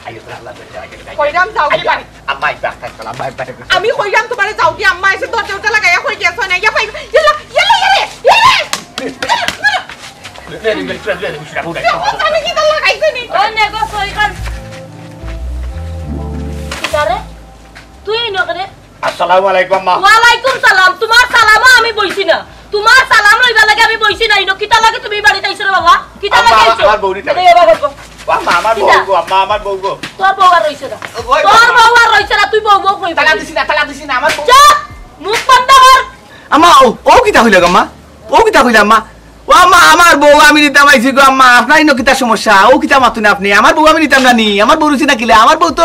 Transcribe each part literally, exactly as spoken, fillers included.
কইরাম যাও গি বাড়ি। আম্মা, আইবা, আইবা, আম্মা, আইবা। আমি কইরাম তুমারে যাও গি, আম্মা আইছে, দরজা উরজা লাগাইয়া কই গেছো না, ইয়া পাই, ইয়াল্লা, ইয়াল্লা, ইয়াল্লা, ইয়াল্লা। আমি কিতা লাগাইছি নি? ওই নে গো, সই কর। কিতা রে? তুই নকরে? আসসালামু আলাইকুম, আম্মা। ওয়ালাইকুম সালাম। তুমার সালামও আমি বইছি না। তুমার সালাম লইবার লাগি আমি বইছি না। ইনো কিতা লাগি তুমি বাড়িত আইছো রে বাবা? কিতা আম্মা, লাগি আমার, আইছো? আমার বউ নিতে আরে বাবা গো। ও আম্মা, আমার বউ কিতা? গো, আম্মা, আমার বউ গো। তোর বউ আর রইছে না। ওই তোর বাবা। বউ আর রইছে না, তুই বউ বউ কই তালা বলবি? দিছি না, তালা দিছি না, আমার বউ। চুপ! মুখ বন্ধ কর। আম্মা, ও, ও কিতা কইলা গো, আম্মা? ও কিতা কইলা, আম্মা? ও আম্মা, আমার বউ আমি নিতাম আইছি গো আম্মা, আপনার ইনো কিতা সমস্যা? ও কিতা মাতুন আপনি? আমার বউ আমি নিতাম না নি, আমার বউ রুচি না কিলা, আমার বউ তো।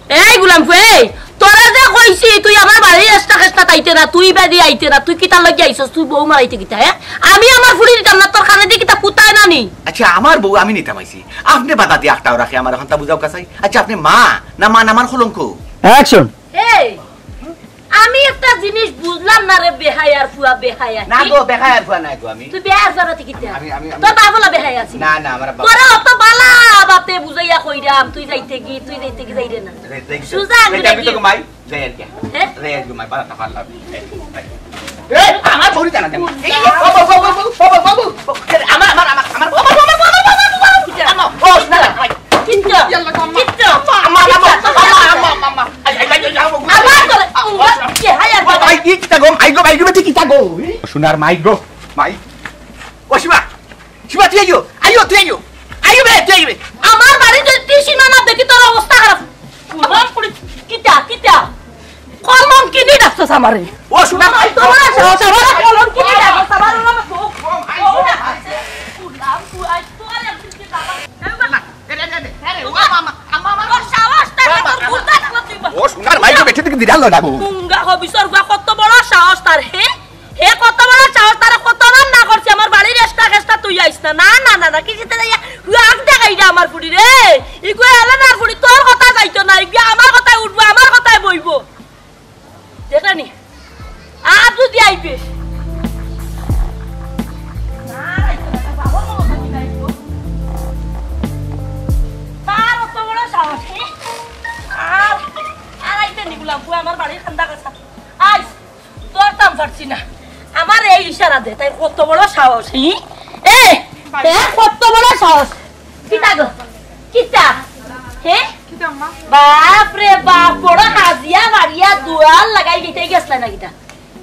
এই গুলাম ফু, এই, তোরে যে কইছি তুই আমার বাড়ির এক্সট্রা কেসটা তাইতে না, তুই বাড়ি আইতে না, তুই কিতা লাগি আইছস? তুই বউ মারাইতে কিতা, হ্যাঁ? আমি আমার ফুড়ি নিতাম না, তোর কানে দি কিতা কুতায় না নি? আচ্ছা, আমার বউ আমি নিতাম আইছি, আপনি বাধা দিয়া আটটাও রাখে আমার, অখানতা বুঝাও কাছাই। আচ্ছা, আপনি মা না, মা না আমার কলঙ্ক। অ্যাকশন। এই, আমি একটা জিনিস বুঝলাম না রে, বেহায়ার ফুয়া, বেহায়া। না কি? গো, বেহায়ার ফুয়া নাই গো আমি। তুই বেহায়ার ফুয়া না, তুই কিতা? আমি, আমি, আমি তোর বাপ অলা বেহায়া আছে। না, না, আমার বাপ। তোরা অত বালা বাতে বুঝাইয়া কইরাম, তুই যাইতে কি, তুই যাইতে কি, যাইরে না। যাই, যাই, সুজা যাই, আঙ্গুলে যাবি তো কি? ঘুমাই, যাই আর কি। হ্যাঁ? যাই আর ঘুমাই, বালা থাকা আল্লাহ। এই, এই, আমার বউরি জানা জানি। এই, বাবু, বাবু, বাবু, বাবু, বাবু, বাবু। আমার, আমার, আমার, আমার, বাবু, বাবু, বাবু, বাবু, বাবু। কিতা? আমার, ও, না, না, ভাই। কিচ্ছু। ইয়াল্লা গো, আম্মা। কিচ্ছু। আম্মা, আম্মা, আম্মা, আম্মা, আম্মা, আম্মা। আই, আই, আই, আই, আম্মা, আম্মা। আবার করে, উঙ্গা, কে হায়ার ও, করে? ভাই, ই কিতা গো, মাই গো, মাই গো, বেটি কিতা গো? সোনার মাই গো, মাই। ও শিবা, শিবা, তুই আইও, আইও, তুই আইও। আইও বে, তুই আইও বে। আমার বাড়ি যদি তুই সীমা না দেখি তোর অবস্থা খারাপ। কুলাম পুরি, কিতা, কিতা? কলম কিনি ডাকছস আমারে? ও সোনার মাই। তোমার সাহস, আমার কলম কিনি ডাকছস? আমার ওরা তো, ও না। কুলাম, তুই আই, তোর একদিন কি বাবা? এই বাবা। এ রে, রে, রে, আরে, ও মামা, আম্মা, আম্মা, আম্মা। তোর সাহস থাকে, তোর বুদ্ধা থাকলে তুই বা- ও সোনার মাই গো, বেটি থেকে বিড়াল না গো। মুঙ্গা হবিসর গুয়া, কত বড় সাহস তার, হে? হে কত বড় সাহস, তারে কতবার না করছি, আমার বাড়ির এক্সট্রা কেসটা তুই আইস না। না, না, না, না, কিসিতে যাইয়া, রাগ দেখাই যা আমার ফুড়ি রে। ইগু এলানার ফুড়ি, তোর কথা যাইতো না, ইগু আমার কথায় উঠবো, আমার কথায় বইবো। দেখলে নি? আর যদি আইবে। না, আইতো না, বাবা, বাবা, বাবা, আইতো। তার অত বড় সাহস, হে? আর, আর আইতে নিগুলাম, তুই আমার বাড়ির খান্দা কাছা। আইস, ধরতাম পারছি না। আমার এই ইশারা দে, তাই কত বড় সাহস, হি? এ, এ, কত বড় সাহস? কিতা গো? কিতা? হে? কিতা আম্মা? বাপ রে বাপ, বড় হাজিয়া মারিয়া দুয়ার লাগাই দিতে গেছলা না কিতা?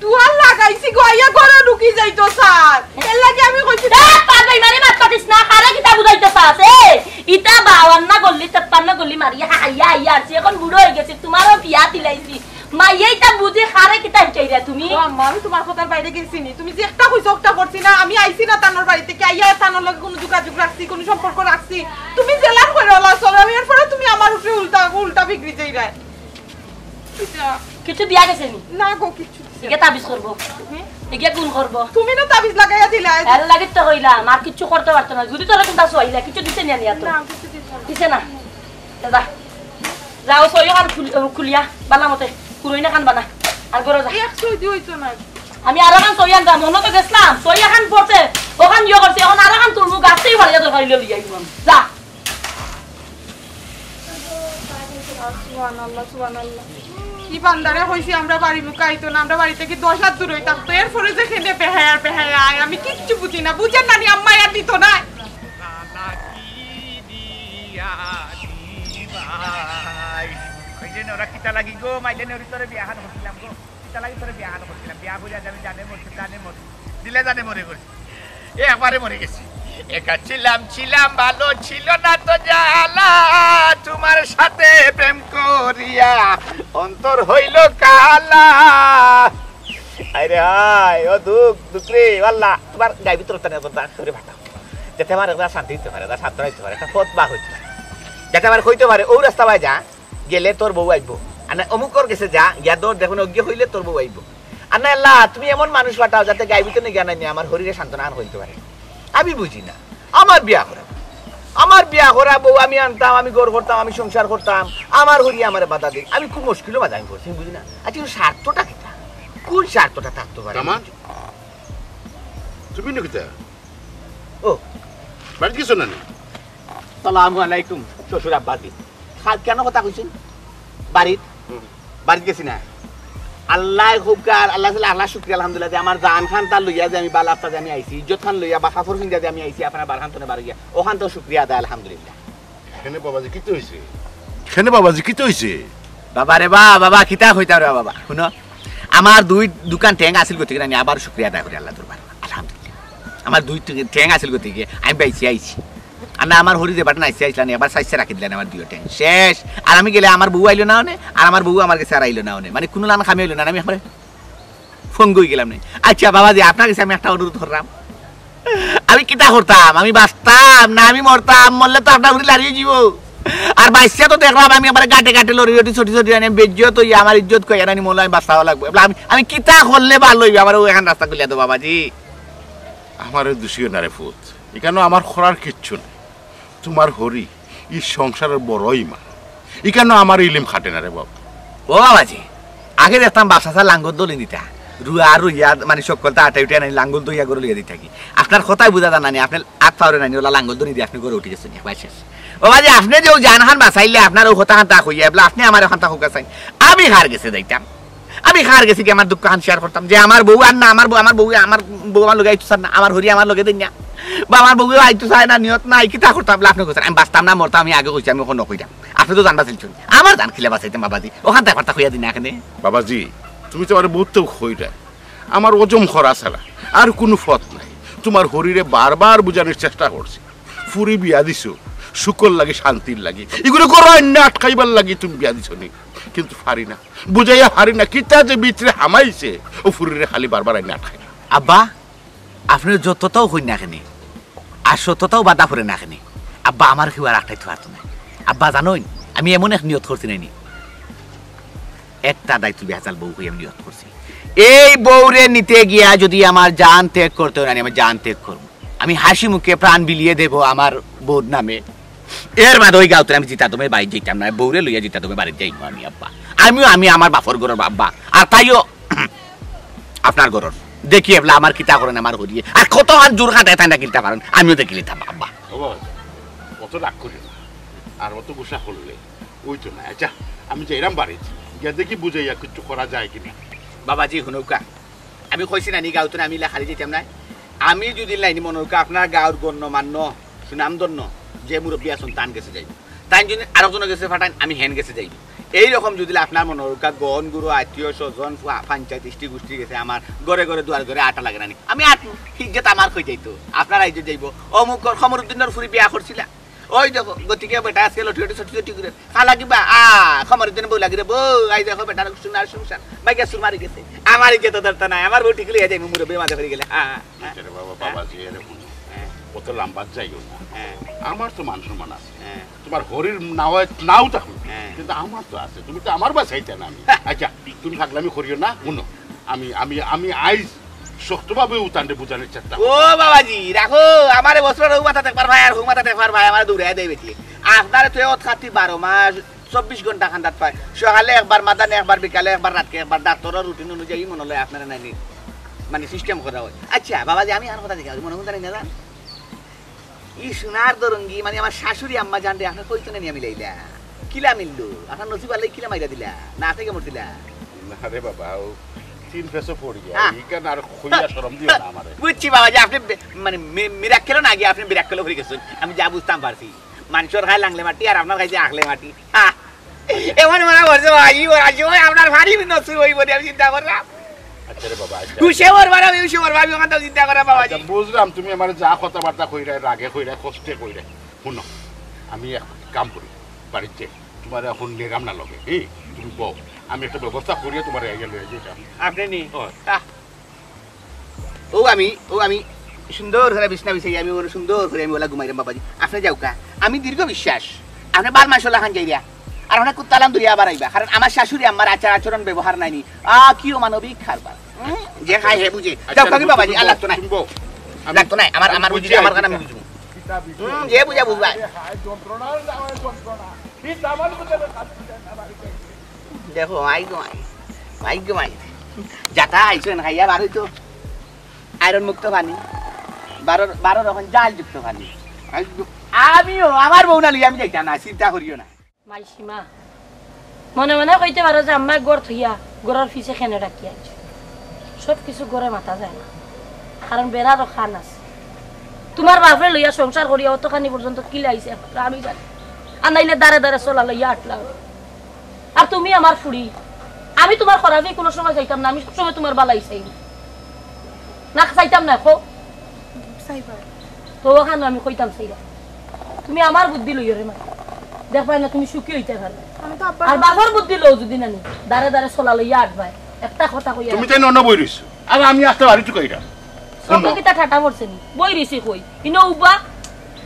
দুয়ার লাগাইছি গো, আইয়া ঘরে ঢুকি যাইতো স্যার। এর লাগি আমি কইছি এ, পারবে মানে মাত পাতিস না, কারে কিতা বুঝাইতে চাস? এ, ইটা বাওয়ান্ন গল্লি, তেপ্পান্ন গল্লি মারিয়া আইয়া, আইয়া আরছি, এখন বুড়ো অই গেছি, তুমারও বিয়া দিলাইছি। মাইয়াই তা বুঝে কারে কিতা হিকাইরা তুমি? ও আম্মা, আমি তুমার কথার বাইরে গেছি নি। তুমি যে একটা কইছো, একটা করছি না। আমি আইছি না তানোর বাড়ি থেকে, আইয়া তানোর লগে কুনু যোগাযোগ রাখছি, কুনু সম্পর্ক রাখছি? তুমি যেলান কইরা ওলা চলো, আমি এরপরে তুমি আমার উপরে উল্টা, উল্টা বিগড়ি যাইরায়। কিতা? কিছু দিয়া গেছে নি? না গো, কিচ্ছু দিছে না। ইগে তাবিজ করবো। হুম? ইগে গুণ করবো। তুমি না তাবিজ লাগাইয়া দিলা। এর লাগি তো কইলাম, আর কিচ্ছু করতে পারতো না। যদি তোরা কুনটা চাইলা, কিছু দিছে নি আনিয়া তো? না, কিছু দিছে না। দিছে না? যা। যাও, সই অখান খুল-, খুলিয়া, বালা মতে। কুরইনা খান বানা। আর ঘরো যা। এক সই দি অইতো না। আমি আরো খান সই আনতাম, মনো তো গেছলাম। সই অখান পড়ছে, অখান ইয়ে করছে, অখন আরো খান তুলমু, গাছ থাকি ফাড়িয়া দরকার অইলে লইয়া আইমু আমি। যা। সুবহানাল্লাহ, সুবহানাল্লাহ। ই বান্দারে কইছি আমরা বাড়ি মুখা আইতো না, আমরা বাড়ি থাকি দশ হাত দূরই থাকতো। এরপরে যে কেনে বেহায়া আর বেহায়া আয়, আমি কিচ্ছু বুঝি না। বুঝের না নি আম্মা, আর দিত না। ওই যে ওরা কিতা লাগি গো, মাইলে নরি তোরে বিয়া হান করছিলাম গো। কিতা লাগি তোরে বিয়া হান করছিলাম? বিয়া করিয়া যাবি জানে মরছে, জানে মরছে। দিলে জানে মরে গেছে। এ একবারে মরে গেছি। একা ছিলাম, ছিলাম ভালো, ছিল না তো জ্বালা। তোমার সাথে প্রেম করিয়া অন্তর হইল কালা। আরে হায়, ও দুঃখ, দুঃখ রে, আল্লাহ, তোমার গায়ে ভিতরে তানে বলতা করে ফাটাও। যাতে আমার একটা শান্তি দিতে পারে, একটা সান্ত্বনা দিতে পারে, একটা পথ বার হইতে পারে। যাতে আমার কইতে পারে, "ও রাস্তা বায় যা, গেলে তোর বউ আইবো।" আর না, "অমুকর গেছে যা, গিয়া দৌড় দেখো না, অজ্ঞে হইলে তোর বউ আইবো।" আর না, "আল্লাহ, তুমি এমন মানুষ পাঠাও, যাতে গায়ে ভিতরে জ্ঞান আনিয়া আমার শরীরে সান্ত্বনা আন হইতে পারে।" আমি বুঝি না, আমার বিয়া করা, আমার বিয়া করা বউ আমি আনতাম, আমি ঘর করতাম, আমি সংসার করতাম, আমার হরি আমার বাধা দিক, আমি খুব মুশকিলও বাধা আমি করছি, আমি বুঝি না। আচ্ছা, ওর স্বার্থটা কিতা? কোন স্বার্থটা থাকতে পারে? কামাল, তুমি নি কিতা? ও। বাড়িত গেছো না নি? সালামু আলাইকুম, শ্বশুর আব্বাজি। কা-, কেন কথা কইছইন? বাড়িত? বাড়িত গেছি না। আল্লাহ খুব কার, আল্লাহ তাআলা, আল্লাহ শুকরিয়া আলহামদুলিল্লাহ যে আমার জান খান তার লইয়া যে আমি বালা আস্তা যে আমি আইছি, ইজ্জত খান লইয়া বা কাপড় পিন্দা যে আমি আইছি আপনার বারখান তনে বারইয়া, ওখান তো শুকরিয়া আদায় আলহামদুলিল্লাহ। এখানে বাবাজি কিতা অইছে? এখানে বাবাজি কিতা অইছে? বাবা রে বা, বাবা, কিতা কইতাম রে বাবা? হুনো, আমার দুই দুখান ঠেং আছিল গতিকে আমি আবার শুকরিয়া আদায় করি আল্লাহ দরবার। আলহামদুলিল্লাহ। আমার দুই টে-, ঠেং আছিল গতিকে আমি বাইচি আইছি। আর না আমার হরি যে বাটন আইসে আইসলা নি, আবার সাইসে রাখি দিলা নি আমার দুইও ঠেং। শেষ। আর আমি গেলে আমার বউ আইলো না অনে, আর আমার বউ আমার গেছে আর আইলো না অনে। মানে কুনু লান খামি আইলো না, আমি একবারে ফঙ্গু অই গেলাম নি। আচ্ছা বাবাজি, আপনার গেছে আমি একটা অনুরোধ করলাম। আমি কিতা করতাম? আমি বাঁচতাম না আমি মরতাম? মরলে তো আপনার ঘুরি লাড়িয়ে দিব। আর বাঁচিয়া তো দেখলাম আমি আবার গাটে গাটে লড়ি লড়ি ছোটি ছোটি আনি বেজ্জত অইয়া আমার ইজ্জত কই এরানি মনে হয় বাঁচাও লাগবো। এবলা আমি, আমি কিতা করলে ভালো অইবে? আমার ওইখান রাস্তা খুলিয়া দেবো বাবাজি। আমারে দুষিও না রে পুত, এখানে আমার করার কিচ্ছু নাই। তোমার হরি ই সংসারের বড় ইমাম, এখানে আমার ইলিম খাটে না রে বাবা। ও বাবাজি, আগে দেখতাম বাপ চাচা লাঙ্গল দলি নিতা, রুয়া রুইয়া মানে সকলতা আটে উঠে নাই লাঙ্গল দইয়া করে লইয়া দিতা কি। আপনার কথাই বুঝা জানা নি, আপনি আত পাওরে নানি ওলা লাঙ্গল দলি দিয়ে আপনি করে উঠে গেছেন একবার শেষ। ও বাবাজি, আপনি যে ও জান খান বাঁচাইলে আপনার ও কথা খান তা কইয়া এবলা আপনি আমার এখন তা হোকা চাই, আমি হার গেছে যাইতাম। আমি কার গেছে কি আমার দুঃখ খান শেয়ার করতাম যে আমার বউ আর না, আমার বউ, আমার বউ, আমার বউ আমার লগে আইতো চায় না, আমার হরি আমার লগে দেন না, বা আমার বউ আইতো চায় না, নিয়ত নাই, কিতা করতাম? আপনি কইছেন আমি বাঁচতাম না মরতাম, আমি আগে কইছি আমি অখন কইতাম। আপনি তো জান বাঁচাইছেন, আমার জান কিলা বাঁচাইতাম বাবাজি? ওখান থেকে একটা কইয়া দিন এখানে। বাবাজি, তুমি তো আমার বউতেও কইরা, আমার অজম করা ছাড়া আর কোনো পথ নাই। তোমার হরিরে বারবার বুঝানোর চেষ্টা করছি, ফুরি বিয়া দিছো শুকর লাগি, শান্তির লাগি, এগুলো করো না আটকাইবার লাগি তুমি বিয়া দিছো নি, কিন্তু পারি না। বুঝাইয়া হারি না, কিতা যে ভিতরে হামাইছে, ও ফুরিরে খালি বারবার আইনা আটকাই। আব্বা, আপনি যতটাও কইন না কেনে, আর শতটাও বাধা পড়ে না কেনে, আব্বা, আমার কেউ আর আটকাইতে পারতো না। আব্বা, জানোইন, আমি এমন এক নিয়ত করছি নাইনি, একটা দায়িত্ব বেহাচাল বউ কই আমি নিয়ত করছি। এই বউরে নিতে গিয়া যদি আমার জান ত্যাগ করতে হয়, আমি জান ত্যাগ করবো। আমি হাসি মুখে প্রাণ বিলিয়ে দেব আমার বউর নামে। এর বাদে ওই গাউতরে আমি জিতা তুমি বাড়িত যাইতাম না, বউরে লইয়া জিতা তুমি বাড়িত যাইমু আমি আব্বা। আমিও আমি আমার বাপর ঘরর আব্বা, আর তাইও আপনার ঘরর। দেখি এবলা আমার কিতা করেন আমার হরিয়ে, আর কত আর জোর খাটায় তাই না কিনতে পারেন, আমিও দেখি নিতাম আব্বা। ও বাবা, অত রাগ করিও না, আর অত গুসা করলে ওই তো না। আচ্ছা, আমি যাইরাম বাড়িত, গিয়া দেখি বুঝাইয়া কিছু করা যায় কিনা। বাবাজি হুনউক্কা, আমি কইছি না নি গাউতরে আমি ইলা খালি যাইতাম না। আমি যদি লাইনি মনে হোকা আপনার গাউর গণ্যমান্য সুনামধন্য যে মুরব্বী আছইন তান গেছে যাইমু, তাইন যদি আরকজনর গেছে পাঠাইন আমি হেন গেছে যাইমু। এইরকম যদি আপনার মনে হোকা গণ গুরু আত্মীয় স্বজন ফা-, পঞ্চায়েত ইষ্টি গোষ্ঠী গেছে আমার ঘরে ঘরে দুয়ারে দুয়ারে আটা লাগে না নি, আমি আটমু, ইজ্জত আমার কই যাইতো, আপনার ইজ্জত যাইবো। অমুক কর-, কমরুদ্দিনর ফুরি বিয়া করছিলা, ওই দেখো গতিকে বেটা আজকে লটি লটি ছটি ছটি করে। কালা কিবা? আ, খমর দিন বউ লাগি রে বউ, আই দেখো বেটার সোনার সংসার। ভাইগা সুমারি গেছে। আমার ইজ্জত ধরতা নাই, আমার বউ ঠিক লইয়া যাইমু মুরব্বি মাঝে পড়ি গেলে। আ, আ, আ। আচ্ছা রে বাবা, বাবা যে এরে হুনো। হ্যাঁ। অত লাম্বাত যাইও না। হ্যাঁ। আমার তো মান সম্মান আছে। হ্যাঁ। তোমার হরির নাও, নাও থাকো। হ্যাঁ। কিন্তু আমার তো আছে। তুমি তো আমার বাসাইতে না আমি। হ্যাঁ। আচ্ছা, তুমি পাগলামি করিও না। হুনো, আমি, আমি, আমি আইজ শক্তভাবে উতানরে বুঝানোর চেষ্টা ও বাবাজি, রাখো, আমারে বছর হউ মাথা দেখবার ভাই, আর হউ মাথা দেখবার ভাই, আমারে দৌড়াই দেয় বেটি। আপনারে তো এত খাতি বারো মাস, চব্বিশ ঘন্টা খান্দাত পায়। সকালে একবার, মাদানে একবার, বিকালে একবার, রাতকে একবার, ডাক্তারর রুটিন অনুযায়ী মনে হয় আপনারা নাইনি, মানে সিস্টেম করা হয়। আচ্ছা, বাবাজি, আমি আর কথা জিজ্ঞাসা করি, মনে হয় জানি না জান? ই সোনার দরঙ্গি, মানে আমার শাশুড়ি আম্মা জানরে, আপনার কইতো নানি আমি লাইলা। কিলা মিললো? আপনার নসিব আল্লাহ কিলা মাইরা দিলা? না থেকে মর দিলা? না রে বাবা, ও তিন পেছো পড়ি গিয়া। হ্যাঁ। ইখান আর কইয়া শরম দিও না আমারে। বুঝছি বাবা যে আপনি বে-, মানে মি-, মিরাক্কেলও না গিয়া আপনি বিরাক্কেলও পড়ি গেছেন। আমি যা বুঝতাম পারছি। মানুষের খায় লাংলে মাটি আর আপনার খাইছে আখলে মাটি। হ্যাঁ। এমন মনে করছে ভাই, ই ওর আসে, ওই আপনার ভারী নসিব হইব রে, আমি চিন্তা করলাম। আচ্ছা রে বাবা, আচ্ছা। হুশে ওর বাবা, আমি হুশে ওর বাবা, আমি ওখান থেকে চিন্তা করা বাবা আচ্ছা, জি। বুঝলাম তুমি আমার যা কথাবার্তা কইরা, রাগে কইরা, কষ্টে কইরা। হুনো, আমি এক কাম করি, বাড়িতে তোমার এখন নেরাম না লগে, হ্যাঁ? তুমি বউ, আমি একটা ব্যবস্থা করিয়া তোমার আইয়া লইয়া যাইতাম। আপনি নি? ও। আহ। ও আমি, ও আমি সুন্দর করে বিছনা বিছাই, আমি ওর সুন্দর করে আমি ওলা ঘুমাইরাম বাবাজি। আপনি যাউক্কা। আমি দীর্ঘ বিশ্বাস। আপনি বাল মাস ওলা খান যাইরা। আর অনেক কুত্তালাম ধরিয়া আবার আইবা। কারণ আমার শাশুড়ি আমার আচার আচরণ ব্যবহার নাইনি। আ, কি অমানবিক কারবার। হুম? যে খায় হে বুঝে। আচ্ছা, যাউক্কা কি তুমি বাবাজি, বউ, আর লাগতো না। তুমি বউ। আমি, লাগতো না। আমার, আমি আমার বুঝি, বুঝি, আমার আমি কারণ আমি বুঝি। বুঝবো। হুম, যে বুঝা বুঝবা। হায়, যন্ত্রণা, যন্ত্রণা। কি দামান বুঝে না, কাজ বুঝে না, বাড়ি যাই। দেখো, মাই গো মাই। মাই গো মাই। যাতা আইসো না, খাইয়া বার হইতো। আয়রন মুক্ত পানি। বারো, বারো রকম জাল যুক্ত পানি। আমিও, আমার বউ না লইয়া আমি যাইতাম না, চিন্তা করিও না। মাইসিমা, মনে মনে কইতে পারো যে আম্মায় ঘর থইয়া ঘরর পিছে কেনে ডাকি আনছে। সব কিছু ঘরে মাতা যায় না, কারণ বেড়ারও খান আছে। তুমার বাপরে লইয়া সংসার করিয়া অতখানি পর্যন্ত কিলা আইছে একমাত্র আমি জানি। আর নাইলে দারে দারে চলা লইয়া আটলাম। আর তুমি আমার ফুড়ি, আমি তুমার খরাপে কোনো সময় চাইতাম না, আমি সবসময় তুমার বালাই চাই। না চাইতাম না, কও। চাইবা। তো ওখানে আমি কইতাম চাইবা। তুমি আমার বুদ্ধি লইও রে মা, দেখবায় না তুমি সুখী হইতে পারবে। আমি তো আব্বার আর বাপর বুদ্ধি লও যদি নানি, দারে দারে চলা লইয়া আটবায়। একটা কথা কইয়া তুমি তাই নন বই রইছো, আর আমি আস্তে বাড়ি চুকাইরা। চোখে কিতা ঠাটা পড়ছে নি? বই রইছি কই? ইনো উবা।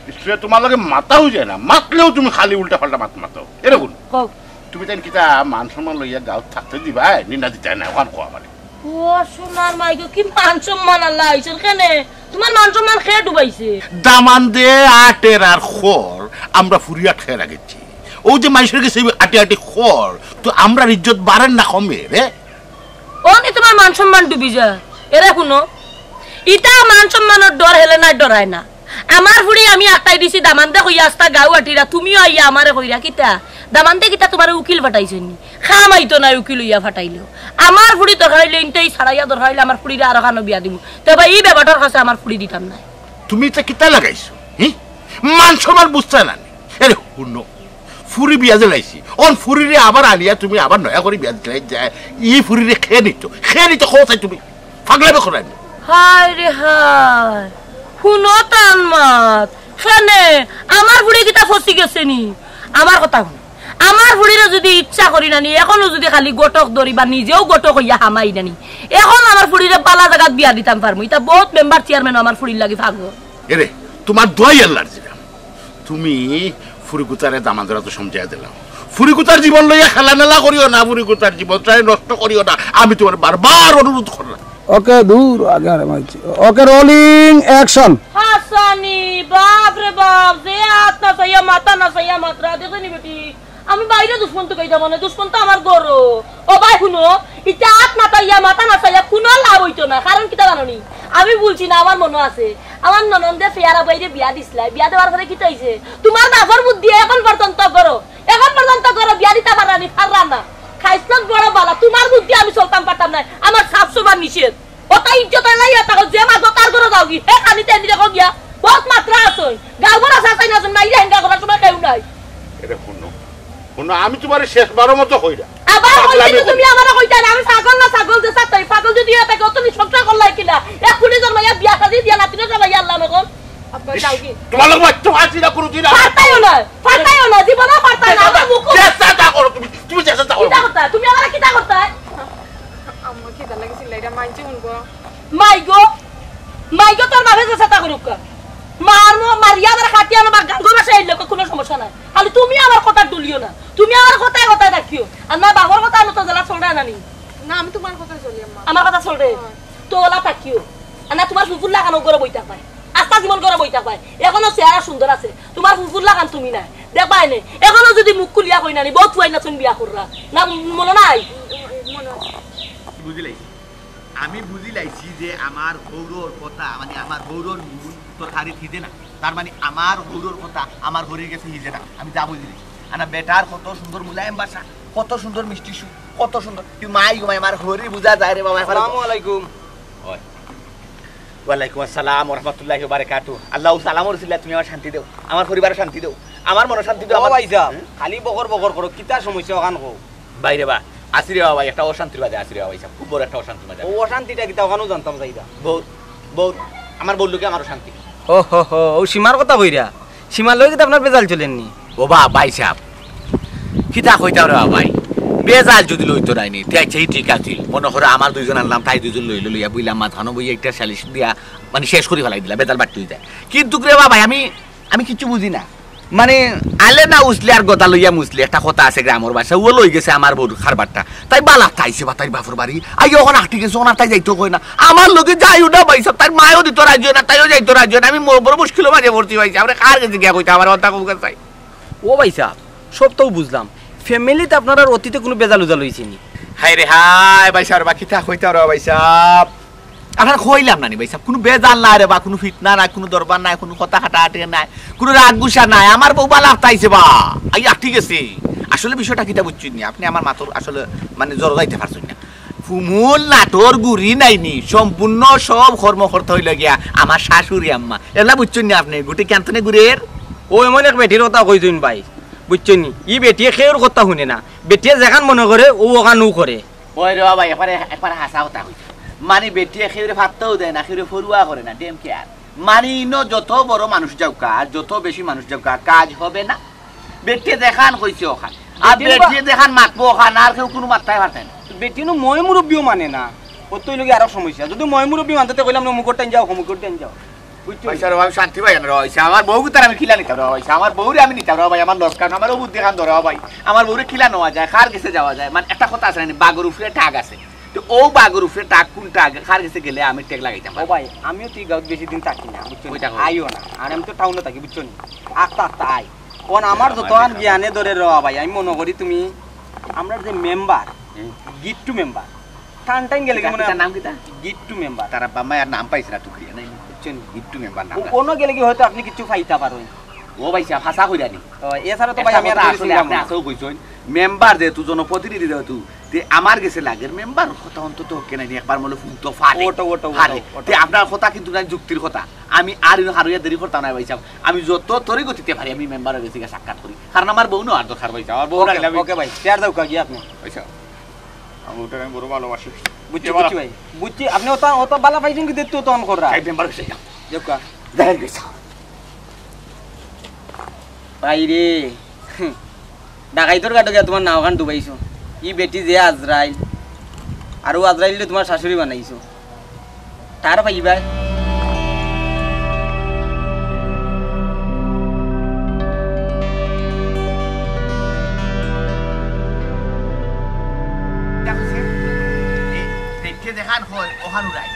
ইসরে তোমার লগে মাতাও যায় না, মাতলেও তুমি খালি উল্টা পাল্টা মাত মাতো। এরকম কও। তুমি তাই কিতা মান সম্মান লইয়া গাঁও থাকতে দিবা, নি না দিতা না, ওখান কো আমারে। ও সোনার মাই গো, কি মান সম্মান আল্লাহ আইছেন কেনে? তোমার মান সম্মান কে ডুবাইছে? দামান্দে আটের আর খর, আমরা ফুরিয়া খেয়ে রাখেছি। ও যে মানুষের গেছে আটি আটি খর, তো আমরার ইজ্জত বাড়ের না কমে রে? ও নি তোমার মান সম্মান ডুবি যা। এরে শুনো, ইতা মান সম্মানের ডর হেলে না ডরায় না। আমার ফুড়ি আমি আটকাই দিছি, দামান্দে কইয়া আস্তা গাঁও আটিরা, তুমিও আইয়া আমারে কইরা কিতা? দামান্দে কিতা তোমারে উকিল ফাটাইছে নি? খাম আইতো না উকিল হইয়া ফাটাইলেও। আমার ফুড়ি দরকার হইলে ইনতেই ছাড়াইয়া দরকার হইলে আমার ফুড়িরে আরো খানো বিয়া দিমু। তবে এই ব্যাপারটার কাছে আমার ফুড়ি দিতাম না। তুমি ইতা কিতা লাগাইছো? হি? মান সম্মান বুঝতে না নি? এরে হুনো, ফুড়ি বিয়া দিলাইছি, অন ফুড়িরে আবার আনিয়া তুমি আবার নয়া করে বিয়া দিলাই যায়, ই ফুড়িরে খেয়ে নিত, খেয়ে নিত, খোঁজ তুমি পাগলামি করাই। হায় রে হায়, হুনো তান মাত। কেনে, আমার ফুড়ি কিতা ফসি গেছে নি? আমার কথা হুনো। আমার ফুড়িরে যদি ইচ্ছা করি নানি, এখনো যদি খালি গটক ধরি বা নিজেও গটক হইয়া হামাই নানি, এখন আমার ফুড়িরে বালা জাগাত বিয়া দিতাম পারমু। ইতা বহুত মেম্বার চেয়ারম্যান আমার ফুড়ির লাগি পাগল। এরে, তোমার দোয়াই আল্লাহর দিলাম। তুমি ফুড়িগুতারে দামান্দরা তো সমঝাইয়া দিলাম। ফুড়িগুতার জীবন লইয়া খেলা মেলা করিও না, ফুড়িগুতার জীবনটারে নষ্ট করিও না। আমি তোমার বারবার অনুরোধ করলাম। ওকে, দূর আগে আরে মাইছি। ওকে, রোলিং অ্যাকশন। হাসানি, বাপ রে বাপ, যে আত না চাইয়া মাথা না চাইয়া মাত্রা, দেখো নি বেটি, আমি বাইরে দুশমন তো কইতাম মানে, দুশমন তো আমার ঘরো। ও ভাই হুনো, ইটা আত না চাইয়া মাথা না চাইয়া কোনো লাভ হইতো না, কারণ কিতা জানো নি? আমি বলছি না, আমার মনে আছে, আমার ননন্দে ফেয়ারা বাইরে বিয়া দিছলাই, বিয়া দেওয়ার পরে কিতা হইছে? তোমার বাপর বুদ্ধি এখন পর্যন্ত করো, এখন পর্যন্ত করো, বিয়া দিতা পারা নি, পাররা না। খাইছলত বড় বালা, তোমার বুদ্ধি আমি চলতাম পারতাম না, আমার সাফ সবার নিষেধ। ওটা ইজ্জত এলাই এটা যে মা দোকার করে দাও কি? হে খালি তেন দেখো গিয়া। বহুত মাত্রা আছে। গাউবরা সাসাই না শুন, মাইরা হেঙ্গা করার সময় কেউ নাই। এটা হুনো। হুনো, আমি তোমারে শেষ বারো মতো কইরা। আবার কইতে পাগলামি তুমি আমারে কইতা না, আমি ছাগল না ছাগল যে সাতাই, পাগল যদি ইয়া থাকে, অত নিঃসংস করলাই কিনা? এক কুড়ি জন্মাইয়া বিয়া শাদি দিয়া নাতিনো জন্মাইয়া আল্লাহ মগন। আব্বা, ইস, যাও কি? তোমার লোক মারতে পারছি না কোনোদিন আর। পারতাইও না, পারতাইও না, জীবনে পারতাই না, আমার মুখ। চেষ্টা করো তুমি, তুমি চেষ্টা করো। কিতা করতা? তুমি আমারে কিতা করতা? আম্মা, খিদা লাগিছিল, এটা মাইনষে শুনবো। মাই গো, মাই গো, তোর বাপে যে চেষ্টা করুক। মার মো-, মারিয়া আমার খাটিয়া আমার বাগান গো বাসায় আইলে কোনো সমস্যা নাই। খালি তুমি আমার কথা ডুলিও না। তুমি আমার কথায় কথায় রাখিও। আর না বাপর কথা আমি তো জ্বালা ছড়ায় না নি। না, আমি তোমার কথা চলি, আম্মা। আমার কথা চলবে। হ্যাঁ। তো ওলা থাকিও। আর না তোমার ফুফুর লাগানো ঘরে বই থাকবায়। আস্তা জীবন ঘরে বই থাকবায়। এখনো চেহারা সুন্দর আছে। তোমার ফুফুর লাগান তুমি না। দেখবায় নে। এখনো যদি মুখ খুলিয়া কই না নি, বহুত ফুয়াই না তুমি বিয়া কররা। না মনে নাই? মনে আছে। বুঝিলাই। আমি বুঝিলাইছি যে আমার হৌরর কথা, মানে আমার হৌরর মন তরকারিত হিজে না। তার মানে আমার হৌরর কথা আমার হরির গেছে হিজে না। আমি যা বুঝিলাইছি। আনা বেটার কত সুন্দর মুলায়েম ভাষা, কত সুন্দর মিষ্টি সুর, কত সুন্দর। তুই মাই গো মাই, আমার হরি বুঝা যায় রে বাবা। আসসালামু আলাইকুম। ওই। ওয়ালাইকুম আসসালাম ওয়া রাহমাতুল্লাহি ওয়া বারাকাতুহু। আল্লাহ সালামর উসিলায় তুমি আমার শান্তি দেও, আমার পরিবারে শান্তি দেও, আমার মনে শান্তি দেও। ও আমার ভাইসাব, হুম? খালি বকর বকর করো, কিতা সমস্যা ওখান কও? ভাইরে বা, আছি রে বাবা, একটা অশান্তির মাঝে আছি রে বাবা, ভাইসাব, খুব বড় একটা অশান্তির মাঝে। ও অশান্তিটা কিতা ওখানেও জানতাম চাইরা। বউ, বউ, আমার বউর লগে আমার অশান্তি। ও হো হো, ও সীমার কথা কইরা? সীমার লগে কিতা আপনার বেজাল চলের নি? ও বা, ভাইসাব, কিতা কইতাম রে বা ভাই, বেজাল যদি লইতো নায় নি, তে আচ্ছা, ই ঠিক আছিল। মনে করো আমার দুইজন আনলাম, তাই দুইজন লইলো, লইয়া বইলাম মাঝখানো বইয়া একটা সালিশ দিয়া, মানে শেষ করি ফালাই দিলাম, বেজাল বাড়তি হই যায়। কিন্তু রে বা ভাই, আমি, আমি কিচ্ছু বুঝি না। মানে, আলে না উছলে আর গদা লইয়া মুছলে, একটা কথা আছে গ্রামর ভাষা, ও লই গেছে আমার বউর কারবারটা। তাই বালা তাইছে বা তাইর বাপর বাড়ি, আই ওখানে আটকে গেছে, ওনার তাই যাইতো কয় না। আমার লগে যাইও না ভাইসাব, তাইর মায়ও দিত রাজি হয় না, তাইও যাইতো রাজি হয় না। আমি ম-, বড় মুশকিলর মাঝে পড়ছি ভাইসাব, আমরা কার গেছে গিয়া কইতা আমার কথা কম কথা চাই। ও ভাইসাব, সব তো বুঝলাম, ফ্যামিলিত আপনারার অতীতে কোনো বেজাল উজাল হইছে নি? হায় রে হায়, ভাইসাব, বা কিতা কইতা রে ভাইসাব? আপনারে কইলাম না নি ভাইসাব, কোনো বেজাল নাই রে বা, কোনো ফিতনা নাই, কোনো দরবার নাই, কোনো কথা কাটাকাটি নাই, কোনো রাগ গুসা নাই। আমার বউ বালা আফতাইছে বা, আই আফতি গেছে। আসলে বিষয়টা কিতা বুঝছইন নি? আপনে আমার মাতর আসলে মানে জড়ো যাইতা পারছইন না। ফুমুর লাটর গুড়ি নাইনি, সম্পূর্ণ সব কর্মকর্তা অইলা গিয়া আমার শাশুড়ি আম্মা। এলা বুঝছইন নি আপনে? গুটে কিয়ান্তনে গুড়ের। ও এমন এক বেটির কথা কইছইন ভাই, বুঝছইন নি? ই বেটিয়ে কেউর কথা হুনে না, বেটিয়ে যেখান মনে করে ও ওখানউ করে। ওই রে ভাই, একবারে, একবারে হাছা কথা কইছস। মানে বেটিয়ে কেউরে পাত্তাও দেয় না, কেউরে পরোয়া করে না, ডেম কেয়ার। মানে ইনো যত বড় মানুষ যাউক্কা, যত বেশি মানুষ যাউক্কা, কাজ হবে না। বেটিয়ে যেখান কইছে ওখান। আর বেটিয়ে বা- বেটিয়ে যেখান মাতবো ওখান, আর কেউ কুনু মাততায় পারতায় না। বেটিয়ে নু ময় মুরব্বিও মানে না। অতই লাগি আরো সমস্যা। যদি ময় মুরব্বি মানতে তে কইলাম না, অমুকর টাইন যাও, অমুকর টাইন যাও। বুঝছো? পয়সা রে ভাই, শান্তি ভাই, না রে ভাই, আমার বউ তার আমি কিলা নিতাম রে ভাই, আমার বউরে আমি নিতাম রে ভাই, আমার লস কারণ আমার ও বুদ্ধি খান ধরে ভাই, আমার বউরে কিলা নেওয়া যায়, কার গেছে যাওয়া যায়, মানে একটা কথা আছে না, বাঘর উপরে টাক আছে, তো ও বাঘর উপরে টাক কোন টাক, কার গেছে গেলে আমি টেক লাগাইতাম ও ভাই। ভাই, আমিও তো এই গাঁওত বেশি দিন থাকি না, বুঝছো নি? কই থাকো? আইও না, আর আমি তো টাউনো থাকি, বুঝছো নি? আস্তে আস্তে আই। কোন আমার আমার যত আন দেখা জ্ঞানে ধরে রে ভাই, আমি মনে করি তুমি আমরা যে মেম্বার, হুম। গিট্টু মেম্বার, টান টাইন গেলে কি কিতা, মনে কিতা হয়? নাম কিতা? গিট্টু মেম্বার। তার আব্বা মায়ের নাম পাইছে না, তুকরিয়া নাই। বুঝছো নি? গিট্টু মেম্বার নাম ও-, রাখছে। অনো গেলে কি হয়তো আপনি কিছু পাইতা পারইন। ও ভাই সাহেব, হাছা কইরা নি। ও, এছাড়া তো ভাই একটা আমি আর কথা কিছু আসলে চিনলাম আপনি না। আছেও কইছইন, মেম্বার যেহেতু, জনপ্রতিনিধি যেহেতু, তে আমার গেছে লাগের মেম্বার কথা অন্তত হকে নাই, একবার মনে ফুল তো ফাটে। ওটা, ওটা, ওটা, ফাটে। ওটা। তে আপনার কথা কিন্তু নাই যুক্তির কথা। আমি আর ইনো হারুইয়া দেরি করতাম না ভাই সাহেব। আমি যত তরি গতিতে পারি আমি মেম্বারের গেছে গিয়া সাক্ষাৎ করি। কারণ আমার বউ না আর দরকার ভাই সাহেব। আমার বউ ওকে, রাখলে আমি ওকে ভাই, চেয়ার দাও কা গিয়া আপনি। ভাই সাহেব, আমি ওটাকে আমি বড় ভালোবাসি। বুঝছি, এবার বুঝছি ভাই। বুঝছি, আপনি অত, অত বালা পাইছইন কি দেখতে অত অন কররা? সাহেব মেম্বার গেছে যাও। যাও কা। জাহির গেছে। ভাই রে, হুম, ডাকাইতর গাটো গিয়া তোমার নাওখান ডুবাইছো। ই বেটি যে আজরাইল, আর ও আজরাইলরে তোমার শাশুড়ি বানাইছো। তার পাইবায়। দেখছে, এই দেখে যেখান হয়, ওখান উড়াই।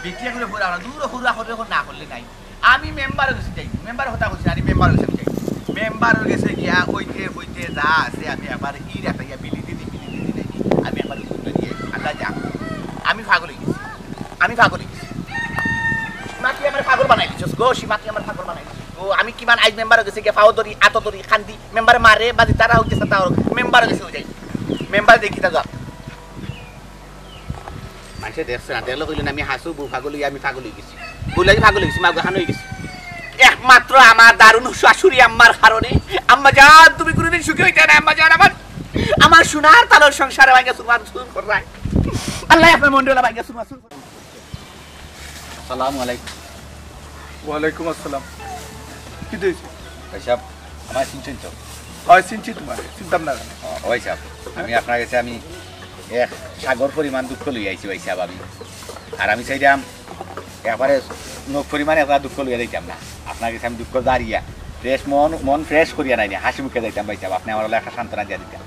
বেটি এখন ঘুরে আমরা দূর ঘুরা করে এখন না করলে নাই। আমি মেম্বারর গেছে যাই, মেম্বারর কথা কইছি, আমি মেম্বারর গেছে যাই। মেম্বারর গেছে গিয়া ওইতে, ওইতে যা আছে, আমি একবার ই রাখা গিয়া বিলি দিদি, বিলি দিদি নাই। আমি একবার উত্তর দিয়ে, আল্লাহ যা। আমি পাগল হয়ে গেছি। আমি পাগল হয়ে গেছি। সীমা, তুই আমার পাগল বানাই দিছস গো, সীমা, তুই আমার পাগল বানাই দিছস গো। আমি কিমান আইজ মেম্বারর গেছে গিয়া পাও ধরি, আতো ধরি, কান্দি, মেম্বারে মারে, বাজি তারা হইতেছে, তা হোক, মেম্বারর গেছে যাই। মেম্বার দেখি তা যা। মানুষে দেখছে না, দেখলে কইলেন আমি হাসু, বউ পাগল হইয়া আমি পাগল হয়ে গেছি। বউ লাগি পাগল হয়ে গেছি, মা গো, হান হয়ে গেছি। একমাত্র আমার দারুণ শাশুড়ি আম্মার কারণে। আম্মা জান, তুমি কোনোদিন সুখী হইতে না, আম্মা জান, আমার, আমার সোনার তালর সংসারে ভাঙ্গা সুরমান সুর কররায়। আল্লাহ আপনার মন্ডলা ভাঙ্গা সুরমান সুর কররায়। আসসালামু আলাইকুম। ওয়ালাইকুম আসসালাম। কি দিয়েছে? ভাই সাহেব, আমার চিনছেন তো? হয়, চিনছি তোমার, চিনতাম না কেন? ও, ভাই সাহেব, আমি আপনার গেছে আমি এক সাগর পরিমাণ দুঃখ লইয়া আইছি ভাই সাহেব আমি। আর আমি চাইলাম একবারে নখ পরিমাণ একটা দুঃখ লইয়া যাইতাম না। আপনার গেছে আমি দুঃখ জারিয়া, ফ্রেশ মন, মন ফ্রেশ করিয়া নাই নি, হাসি মুখে যাইতাম ভাই সাহেব। আপনি আমার হলে একটা সান্ত্বনা দিয়া দিতাম।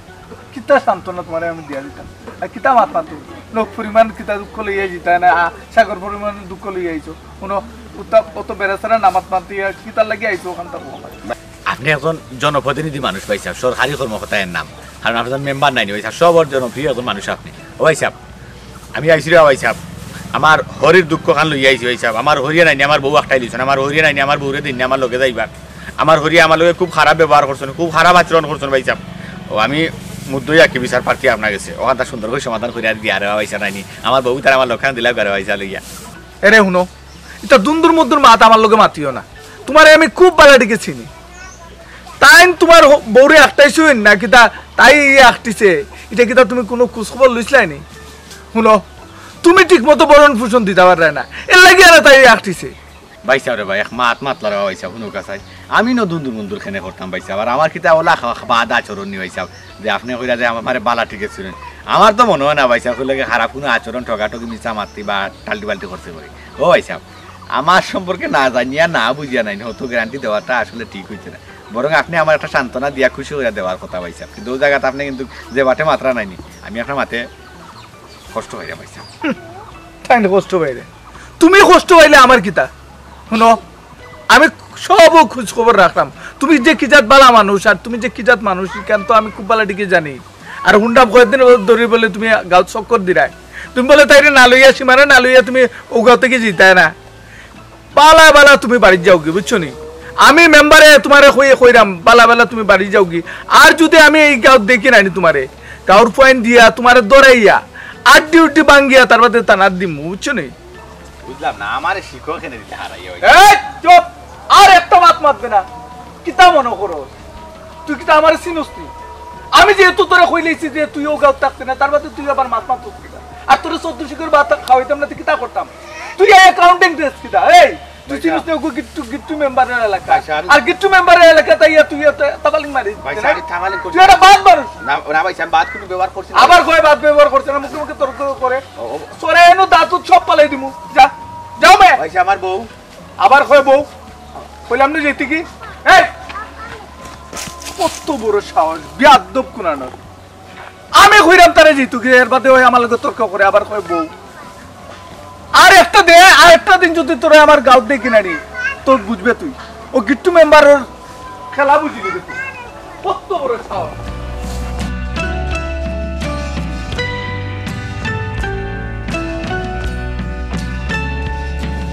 কিতা সান্ত্বনা তোমারে আমি দিয়া দিতাম? আর কিতা মাত মাতো? নখ পরিমাণ কিতা দুঃখ লইয়া যিতা না, আ, সাগর পরিমাণ দুঃখ লইয়া আইছো। হুনো, উতা, অত বেড়াছেড়া নামাত মাতিয়া কিতার লাগি আইছো ওখান থাকো আমার? আপনি একজন জনপ্রতিনিধি মানুষ ভাই সাহেব, সরকারি কর্মকর্তা এর নাম। কারণ আপনি তো মেম্বার নাইনি ভাই সাহেব, সবর জনপ্রিয় একজন মানুষ আপনি। ও ভাই সাহেব, আমি আইছি রে ভাই সাহেব, আমার হরির দুঃখ খান লইয়া আইছি ভাই সাহেব। আমার হরিয়ে নাইনি আমার বউ আটকাই দিছইন, আমার হরিয়ে নাইনি আমার বউরে দিন আমার লগে যাইবার। আমার হরিয়ে আমার লগে খুব খারাপ ব্যবহার করছইন, খুব খারাপ আচরণ করছইন ভাই সাহেব। ও আমি মুদ্দই আর কি বিচার প্রার্থী আপনার গেছে, ওখানটা সুন্দর করে সমাধান করে আর দিয়া রে ভাই সাহেব নাইনি। আমার বউ তার আমার লগে দিলা করে ভাই সাহেব লইয়া। এরে হুনো, ইতা দুন্দুর মদ্দুর মাত আমার লগে মাতিও না। তোমারে আমি খুব বালা দিকে চিনি। তাইন তোমার হ-, বউরে আটকাইছইন না কিতা, তাই আটকিছে? ইটা কিতা তুমি কুনু খোঁজ খবর লইছলায় নি? হুনো, তুমি ঠিক মতো ভরণ পোষণ দিতা পাররায় না, এর লাগি আর তাই আটকিছে। ভাই সাহেব রে ভাই, এক মাত মাতলা রে ভাই সাহেব, হুনো কাছাই। আমি ন দুন্দুর মুন্দুর খেনে করতাম ভাই সাহেব, আর আমার কিতা ওলা খা-, বাদ আচরণ নি ভাই সাহেব, যে আপনি কইরা যে আমারে বালা ঠিক আছইন। আমার তো মনে হয় না ভাই সাহেব, কইলে কি খারাপ কুনু আচরণ, ঠগাঠগি, মিছা মাতি বা টাল্টি বাল্টি করছে করি। ও ভাই সাহেব, আমার সম্পর্কে না জানিয়া না বুঝিয়া নাই, হয়তো গ্যারান্টি দেওয়াটা আসলে ঠিক হইছে না। বরং আপনি আমার একটা সান্ত্বনা দিয়া খুশি হইয়া দেওয়ার কথা ভাই সাহেব, কিন্তু ওই জায়গাতে আপনি কিন্তু যে বাটে মাতরা নাইনি, আমি আপনার মাতে কষ্ট হইয়া ভাই সাহেব। তাই না কষ্ট পাইলে? তুমি কষ্ট পাইলে আমার কিতা? হুনো, আমি সব খোঁজ খবর রাখলাম। তুমি যে কি জাত বালা মানুষ আর তুমি যে কি জাত মানুষ, ইখান তো আমি খুব বালা দিকে জানি। আর হুনলাম কয়েকদিন ধরি বলে তুমি গাঁওত চক্কর দিরায়। তুমি বলে তাইরে না লইয়া, সীমারে না লইয়া তুমি ও গাঁও থাকি যিতায় না। বালা বালা তুমি বাড়িত যাওগি, বুঝছো নি? আমি মেম্বারে তুমারে কইয়া কইরাম, বালা বালা তুমি বাড়ি যাওগি। আর যুদি আমি ই গাঁওত দেখি নানি তুমারে, গাঁওর পয়েন্ট দিয়া তুমারে ধরাইয়া, আড্ডি উড্ডি ভাঙ্গিয়া, তার বাদে থানাত দিমু, বুঝছো নি? বুঝলাম না, আমারে শিক্ষক এনে দিতে হারাইয়া হইছে। এই, চুপ! আর একটা মাত মাতবে না। কিতা মনো করো? তুই কিতা আমারে চিনস নি? আমি যেহেতু তোরে কইলাইছি যে তুই ও গাঁওত থাকতে না, তার বাদে তুই আবার মাত মাতস কিতা? আর তোরে চোদ্দ শিখর ভাত খাওয়াইতাম না, তুই কিতা করতাম? তুই এই অ্যাকাউন্টিং দেস কিতা? এই, তুই চিনস নি ওগু গিট্টু, গিট্টু মেম্বারের এলাকা। ভাই সাহেব। আর গিট্টু মেম্বারের এলাকা তাই তুই এত তাবালিং মারিস, ভাই তাই না? সাহেব, আমি তাবালিং করছি তুই একটা না। বাদ মারস। না, না ভাই সাহেব, আমি বাদ কোনো ব্যবহার করছি না। আবার কয় বাদ ব্যবহার করছে না, মুখে মুখে তর্ক করে। ও, ও। সরে এনো দাঁত উত সব ফালাই দিমু। যা, যাও মে। ভাই সাহেব, আমার বউ। আবার কয় বউ। কইলাম না যেতে কি? এই! কত বড় সাহস, বিয়াদ্দব কুনানোর। আমি কইরাম তারে যেতে কি, এর বাদে ওই আমার লগে তর্ক করে, আবার কয় বউ। আর একটা দে, আর একটা দিন যুদি তোরে আমার গাঁওত দেখি নানি, তোর বুঝবে তুই। ও গিট্টু মেম্বারর খেলা বুঝি নিবে তুই। কত বড় সাহস।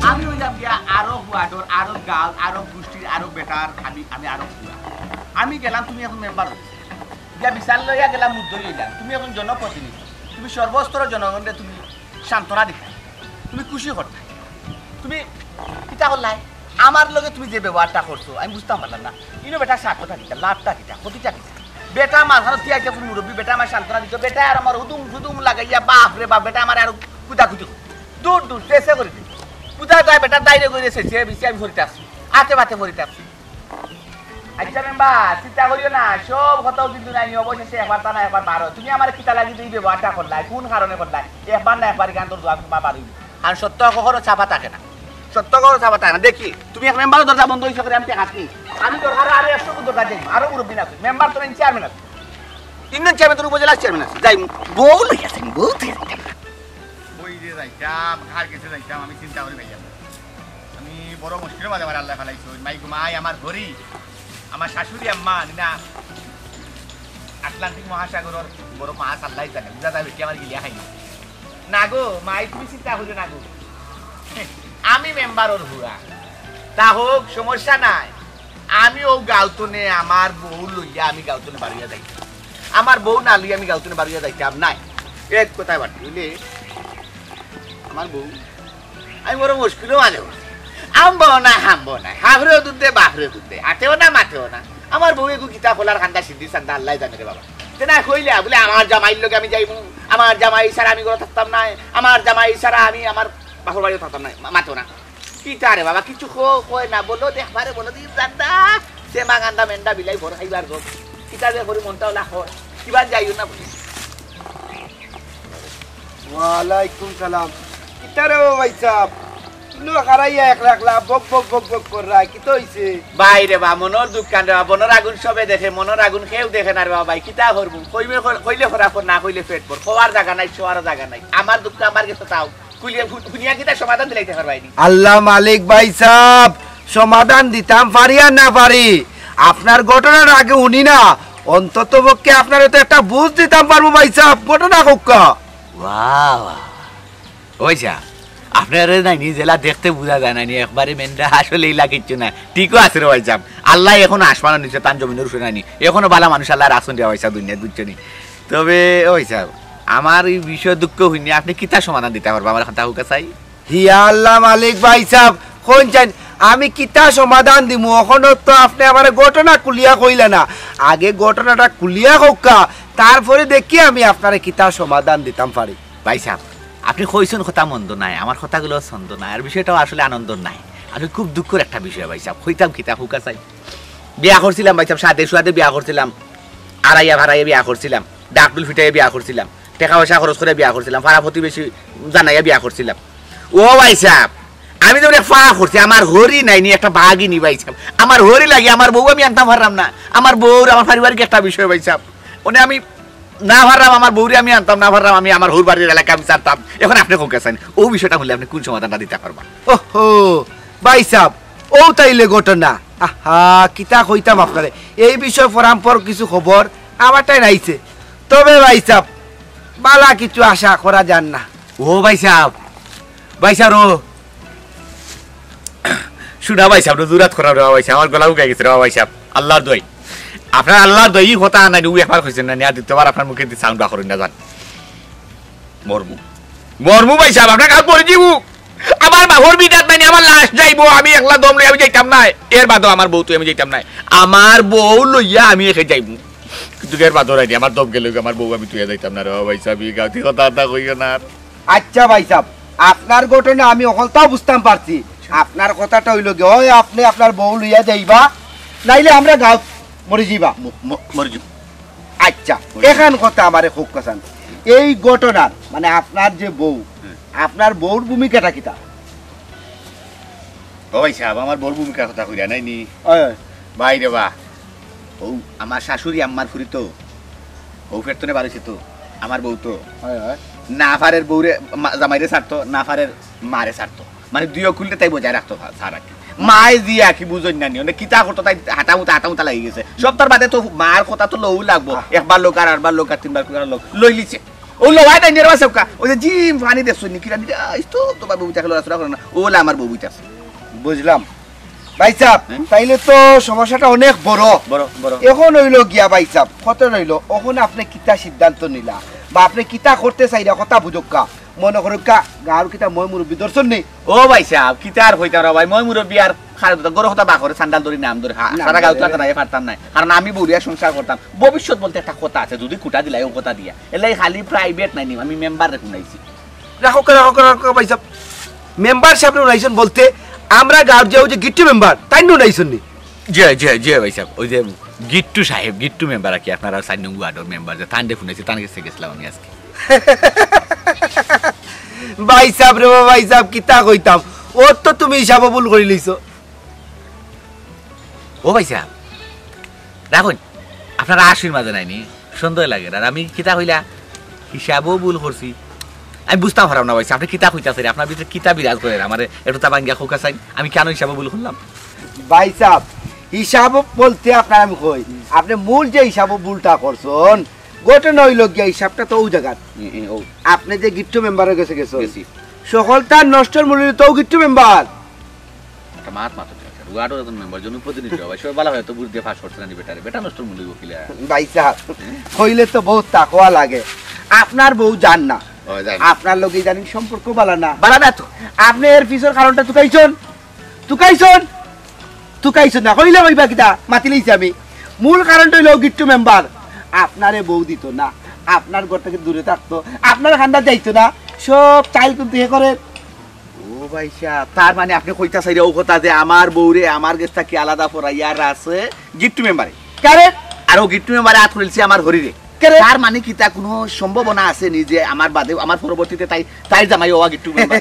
আমি অইলাম গিয়া আরো ওয়ার্ডর, আরো গাঁও, আরো গোষ্ঠীর, আরো বেটার, আমি, আমি আরো পুরা। আমি গেলাম, তুমি এখন মেম্বার অইছো। গিয়া বিচার লইয়া গেলাম, মুদ্দই অইলাম। তুমি এখন জনপ্রতিনিধি, তুমি সর্বস্তর জনগণরে তুমি সান্ত্বনা দিতায়, তুমি খুশি করতায়। তুমি কিতা করলায়? আমার লগে তুমি যে ব্যবহারটা করছো, আমি বুঝতাম পারলাম না। ইনো বেটার স্বার্থটা কিতা, লাভটা কিতা, ক্ষতিটা কিতা? বেটা আমার ঘরো তিয়াইতে কোন মুরব্বী, বেটা আমার সান্ত্বনা দিত, বেটা আর আমার হুদুম হুদুম লাগাইয়া, বাপ রে বাপ, বেটা আমার আরো কুদাকুদি করে। দূর দূর, শেষে করে দিত। কুদা যায় বেটা, দাইরে করে শেষে, বেশি আমি ফরিতে আসছি, আতে বাতে ফরিতে আসছি। আচ্ছা মেম্বার, চিন্তা করিও না, সব কথাও কিন্তু নাই, অবশেষে একবার তা না একবার বারো। তুমি আমার কিতা লাগি যে এই ব্যবহারটা করলায়, কোন কারণে করলায়? একবার না একবার গান তোর জবাব তোমার বারোই। আর সত্য কখনো চাপা থাকে না, সত্য কখনো চাপা থাকে না। দেখি, তুমি এক মেম্বারও দরজা বন্ধ হইছে করে আমি টেকা খাচ্ছি। আমি দরকার আরো একশো দরজা দেখবো, আরো মুরব্বী আছে, মেম্বার তো চেয়ারম্যান আছে, ইউনিয়ন চেয়ারম্যান তোর উপজেলা চেয়ারম্যান আছে, যাই বউ লইয়া যাই, বউ তুই যাই। ওই যে যাইতাম, কার গেছে যাইতাম, আমি চিন্তা করি ভাইয়া। আমি বড় মুশকিলের মাঝে আমার আল্লাহ ফালাইছো। মাই গো মাই, আমার ঘড়ি, আমার শাশুড়ি আম্মা, নি না আটলান্টিক মহাসাগরর বড় মাছ আল্লাহ জানে, বুঝা যাবে কি আমার গিলিয়া খাইনি। না গো, মাই তুমি চিন্তা করিও না গো। আমি মেম্বারর হুয়া। তা হোক, সমস্যা নাই। আমি ও গাউতনে আমার বউ লইয়া আমি গাউতনে বাড়িয়া যাইতাম। আমার বউ না লইয়া আমি গাউতনে বাড়িয়া যাইতাম নাই। এক কথায় বাড়ি হইলে আমার বউ, আমি বড় মুশকিলও মাঝে পড়ছি। আম্বাও না, হাম্বাও না, হাফরেও দুধ দে, বাফরেও দুধ দে, হাতেও না, মাতেও না। আমার বউ এগু কিতা খোলার খান্দা সিদ্ধি সান্দা আল্লাহ জানে রে বাবা। তে না কইলে বলে আমার জামাইর লগে আমি যাইমু, আমার জামাই ছাড়া আমি ঘরে থাকতাম না, আমার জামাই ছাড়া আমি আমার বাপর বাড়িও থাকতাম না, মা-, মাতেও না। কিতা রে বাবা, কিছু ক-, কয় না, বলো দে একবারে, বলো দি জানদা, সে মা গান্দা মেন্ডা বিলাই ভর খাইবার গো। কিতা যে করি মনটা ওলা কর, কিবা যাইও না বলি। ওয়ালাইকুম সালাম। কিতা রে ও ভাই সাহেব? ইনো খারাইয়া একলা একলা বক বক বক বক কররা, কিতা হইছে? ভাই রে বা, মনর দুঃখ কান রে বা, মনর আগুন সবে দেখে, মনর আগুন কেউ দেখে না রে বা ভাই, কিতা করবো? কইবে কর-, কইলে খরা কর, না কইলে পেট ভর, খোয়ার জাগা নাই, শোয়ার জাগা নাই। আমার দুঃখ আমার গেছে তাও, কইলে হু-, হুনিয়া কিতা সমাধান দিলাইতে পারবায়নি? আল্লাহ মালিক ভাই সাহেব, সমাধান দিতাম পারি আর না পারি, আপনার ঘটনার আগে হুনি না, অন্তত পক্ষে আপনারে তো একটা বুঝ দিতাম পারবো ভাই সাহেব, ঘটনা কউক্কা। বাহ, বাহ। ওই যা, আপনারে নাইনি যেলা দেখতে বুঝা যায় নাইনি, একবারে মেন্ডা আসলে ইলা কিচ্ছু না। ঠিকও আছে রে ভাই সাহেব, আল্লাহ এখনো আসমানর নিচে, তান জমিনর উপরে নাইনি, এখনো বালা মানুষ আল্লাহ রাখছইন রে ভাই সাহেব দুনিয়াত, বুঝছো নি? তবে ওই সাহেব, আমার এই বিষয়ে দুঃখ হুনিয়া আপনি কিতা সমাধান দিতা পারবা আমার কথা হুকা চাই? হিয়া আল্লাহ মালিক ভাই সাহেব, কোন চাইন আমি কিতা সমাধান দিমু? অখনো তো আপনি আমারে ঘটনা খুলিয়া কইলা না, আগে ঘটনাটা খুলিয়া কউক্কা, তারপরে দেখি আমি আপনারে কিতা সমাধান দিতাম পারি। ভাই সাহেব, আপনি কইছইন কথা মন্দ নায়, আমার কথাগুলো ছন্দ নায়, আর বিষয়টাও আসলে আনন্দ নায়, আসলে খুব দুঃখর একটা বিষয় ভাই সাহেব। কইতাম কিতা হুকা চাই, বিয়া করছিলাম ভাই সাহেব, সাদে সুয়াদে বিয়া করছিলাম, আড়াইয়া ভাড়াইয়া বিয়া করছিলাম, ডাকডুল ফিটাইয়া বিয়া করছিলাম, টেকা পয়সা খরচ করিয়া বিয়া করছিলাম, পাড়া প্রতিবেশী জানাইয়া বিয়া করছিলাম। ও ভাই সাহেব, আমি তো অনেক পাপ করছি, আমার হরি নাইনি, একটা বাঘিনী ভাই সাহেব, আমার হরি লাগি আমার বউ আমি আনতাম পারলাম না, আমার বউর আমার পারিবারিক একটা বিষয় ভাই সাহেব, মানে আমি না পারলাম আমার বউরে আমি আনতাম, না পারলাম আমি আমার হউর বাড়ির এলাকা আমি ছাড়তাম। এখন আপনি কউক্কা চাইন, ও বিষয়টা হুনলে আপনি কোন সমাধানটা দিতা পারবা? ওহো, ভাই সাহেব, ও তাইলে ঘটনা। আহা, কিতা কইতাম আপনারে, এই বিষয়ে পরাম্পর কিছু খবর আমার টাইন আইছে। তবে ভাই সাহেব, বালা কিছু আশা করা যার না। ও ভাই সাহেব, ভাই সাহেব, ও শুনা ভাইসাব, জুরাত করা রে ভাইসাব, আমার গলা উকাই গেছে রে ভাইসাব। আল্লার দোয়াই, আপনার আল্লার দোয়াই, ই কথা আনাই, ও একবার কইছেন না, নিয়া দ্বিতীয়বার আপনার মুখে দি সাউন্ড বার করইন না জান। মরমু, মরমু ভাইসাব, আপনার কাজ পড়ে যাইবো। আমার বাপর বিদাত নাই, আমার লাশ যাইবো, আমি একলা দম লই আমি যাইতাম না। এর বাদেও আমার বউ তুই আমি যাইতাম না। আমার বউ লইয়া আমি একে যাইবো, কিন্তু এর বাদেও নাই, আমার দম গেলে আমার বউ আমি তুইয়া যাইতাম না রে ভাইসাব। ই গাউতি কথা আতা কইও না আর। আচ্ছা ভাইসাব, আপনার ঘটনা আমি অকলতাও বুঝতাম পারছি। আপনার কথাটা অইলো গিয়া, অয় আপনে আপনার বউ লইয়া যাইবা, নাইলে আমরা গাউত মরি যাইবা। ম-, ম-, মরি যাইবো। আচ্ছা, এখান কথা আমারে খুব কাছান। এই ঘটনার, মানে, আপনার যে বউ, আপনার বউর ভূমিকাটা কিতা? ও ভাইসাব, আমার বউর ভূমিকার কথা কইরা নাই নি? অয়, অয়। ভাই রে বা, ও আমার শাশুড়ি আম্মার ফুরি তো, ও ফের তো নে বাড়িছে তো, আমার বউ তো। অয়, অয়। না পারের বউরে, মা-, জামাইরে ছাড়তো, না পারের মারে ছাড়তো। মানে, দুই অকুলরে তাই বজায় রাখতো, স্যার, আর কি। মায়ে দিয়া কি বুঝইন না নি, মানে, কিতা করতো, তাই হাতা মুতা, হাতা মুতা লাগি গেছে। সব তার বাদে তো মার কথা তো লউ লাগবো। আহ। একবার লোক আর আরবার লোক আর তিনবার লোক আর লোক লইলিছে। ও লওয়াই নাই, নেরবা সবকা। ওই যে জিম পানি দেখছো নি, কিরা নিরা, আইস তো, তো বাবু উঠা খেলো, রাসুরা করে না। ও হলো আমার বউ উঠা আছে। বুঝলাম। ভাইসাব, হুম? তাইলে তো সমস্যাটা অনেক বড়। বড়, বড়। এখন অইলো গিয়া ভাইসাব, কত রইলো, এখন আপনে কিতা সিদ্ধান্ত নিলা? বা আপনে কিতা করতে চাইরা, কথা বুঝুক্কা। মনে করুক্কা, গাঁওর কিতা ময় মুরব্বি ধরছন নি? ও ভাইসাব, কিতা আর কইতাম রে ভাই, ময় মুরব্বি আর খারে দুটা গরু কথা বাকরে সান্ডাল ধরি নাম ধরে, হা-, না, সারা গাঁও তো না, আর না। তারাই পারতাম নাই। কারণ আমি বউরিয়া সংসার করতাম, ভবিষ্যৎ বলতে একটা কথা আছে, যদি কুটা দিলাই ও কথা দিয়া। এলাই খালি প্রাইভেট নাই নি, আমি মেম্বার রে হুনাইছি। রাখো, রাখো, রাখো, ভাইসাব। মেম্বার সাহেব হুনাইছন বলতে আমরা গাঁওর যে ওই যে গিট্টু মেম্বার, তাইন হুনাইছন নি? জি, জি, জি, ভাইসাব। ওই যে গিট্টু সাহেব, গিট্টু মেম্বার আর কি, আপনারা চার নং ওয়ার্ডর মেম্বার, যে তানরে হুনাইছি, তান গেছে গেছিলাম আমি আজকে। ভাইসাব রে বা ভাইসাব, কিতা কইতাম, ও তো তুমি হিসাবও ভুল করি লইছো। ও ভাইসাব, রাখুন, আপনারা আশির মাঝে নাইনি, সন্দেহ লাগে। আর আমি কিতা কইলা, হিসাবও ভুল করছি। আমি বুঝতাম পারলাম না ভাইসাব, আপনে কিতা কইতাছেন, আপনার ভিতরে কিতা বিরাজ করের, আমারে একটু তা ভাঙ্গিয়া কউক্কা চাইন, আমি কেন হিসাবও ভুল করলাম? ভাইসাব, হিসাব বলতে আপনার আমি কই, আপনে মূল যে হিসাব ভুলটা করছন, ঘটনা অইলো গিয়া হিসাবটা তো ওই জাগাত। এ, এ, ও। আপনে যে গিট্টু মেম্বারর গেছে গেছন, গেছি। সকলতার নষ্টর মূল তো গিট্টু মেম্বার। একটা মাত মাতো দরকার। ওয়ার্ডর একজন মেম্বার, জনপ্রতিনিধি, ভাই, সবাই ভালা অয় তো বুঝ দিয়া পাস করছে না নি বেটারে। বেটা নষ্টর মূল অইবো কিলা? ভাইসাব, হুম? কইলে তো বউত তাকওয়া লাগে। আপনার বউ যার না। ও, যার না। আপনার লগে ইদানিং সম্পর্ক ভালা না। ভালা না তো। আপনে এর পিছর কারণটা তুকাইছন? তুকাইছন? তুকাইছন না। কইলে কইবা কিতা? মাতি লইছি আমি। মূল কারণটা অইলো গিট্টু মেম্বার। আপনারে বউ দিত না। আপনার ঘর থাকি দূরে থাকতো। আপনার কান্দাত যাইতো না। সব চাইল কিন্তু হে করে। ও ভাইসাব, তার মানে আপনে কইতা চাইরা ও কথা যে আমার বউরে আমার গেছ থাকি আলাদা ফরাইয়া রাখছে গিট্টু মেম্বারে। কারে? আর ও গিট্টু মেম্বারে আত করিলছে আমার হরিরে। কারে? তার মানে কিতা কুনু সম্ভাবনা আছে নি যে আমার বাদে, আমার পরবর্তীতে তাই, তাই জামাই অওয়া গিট্টু মেম্বার?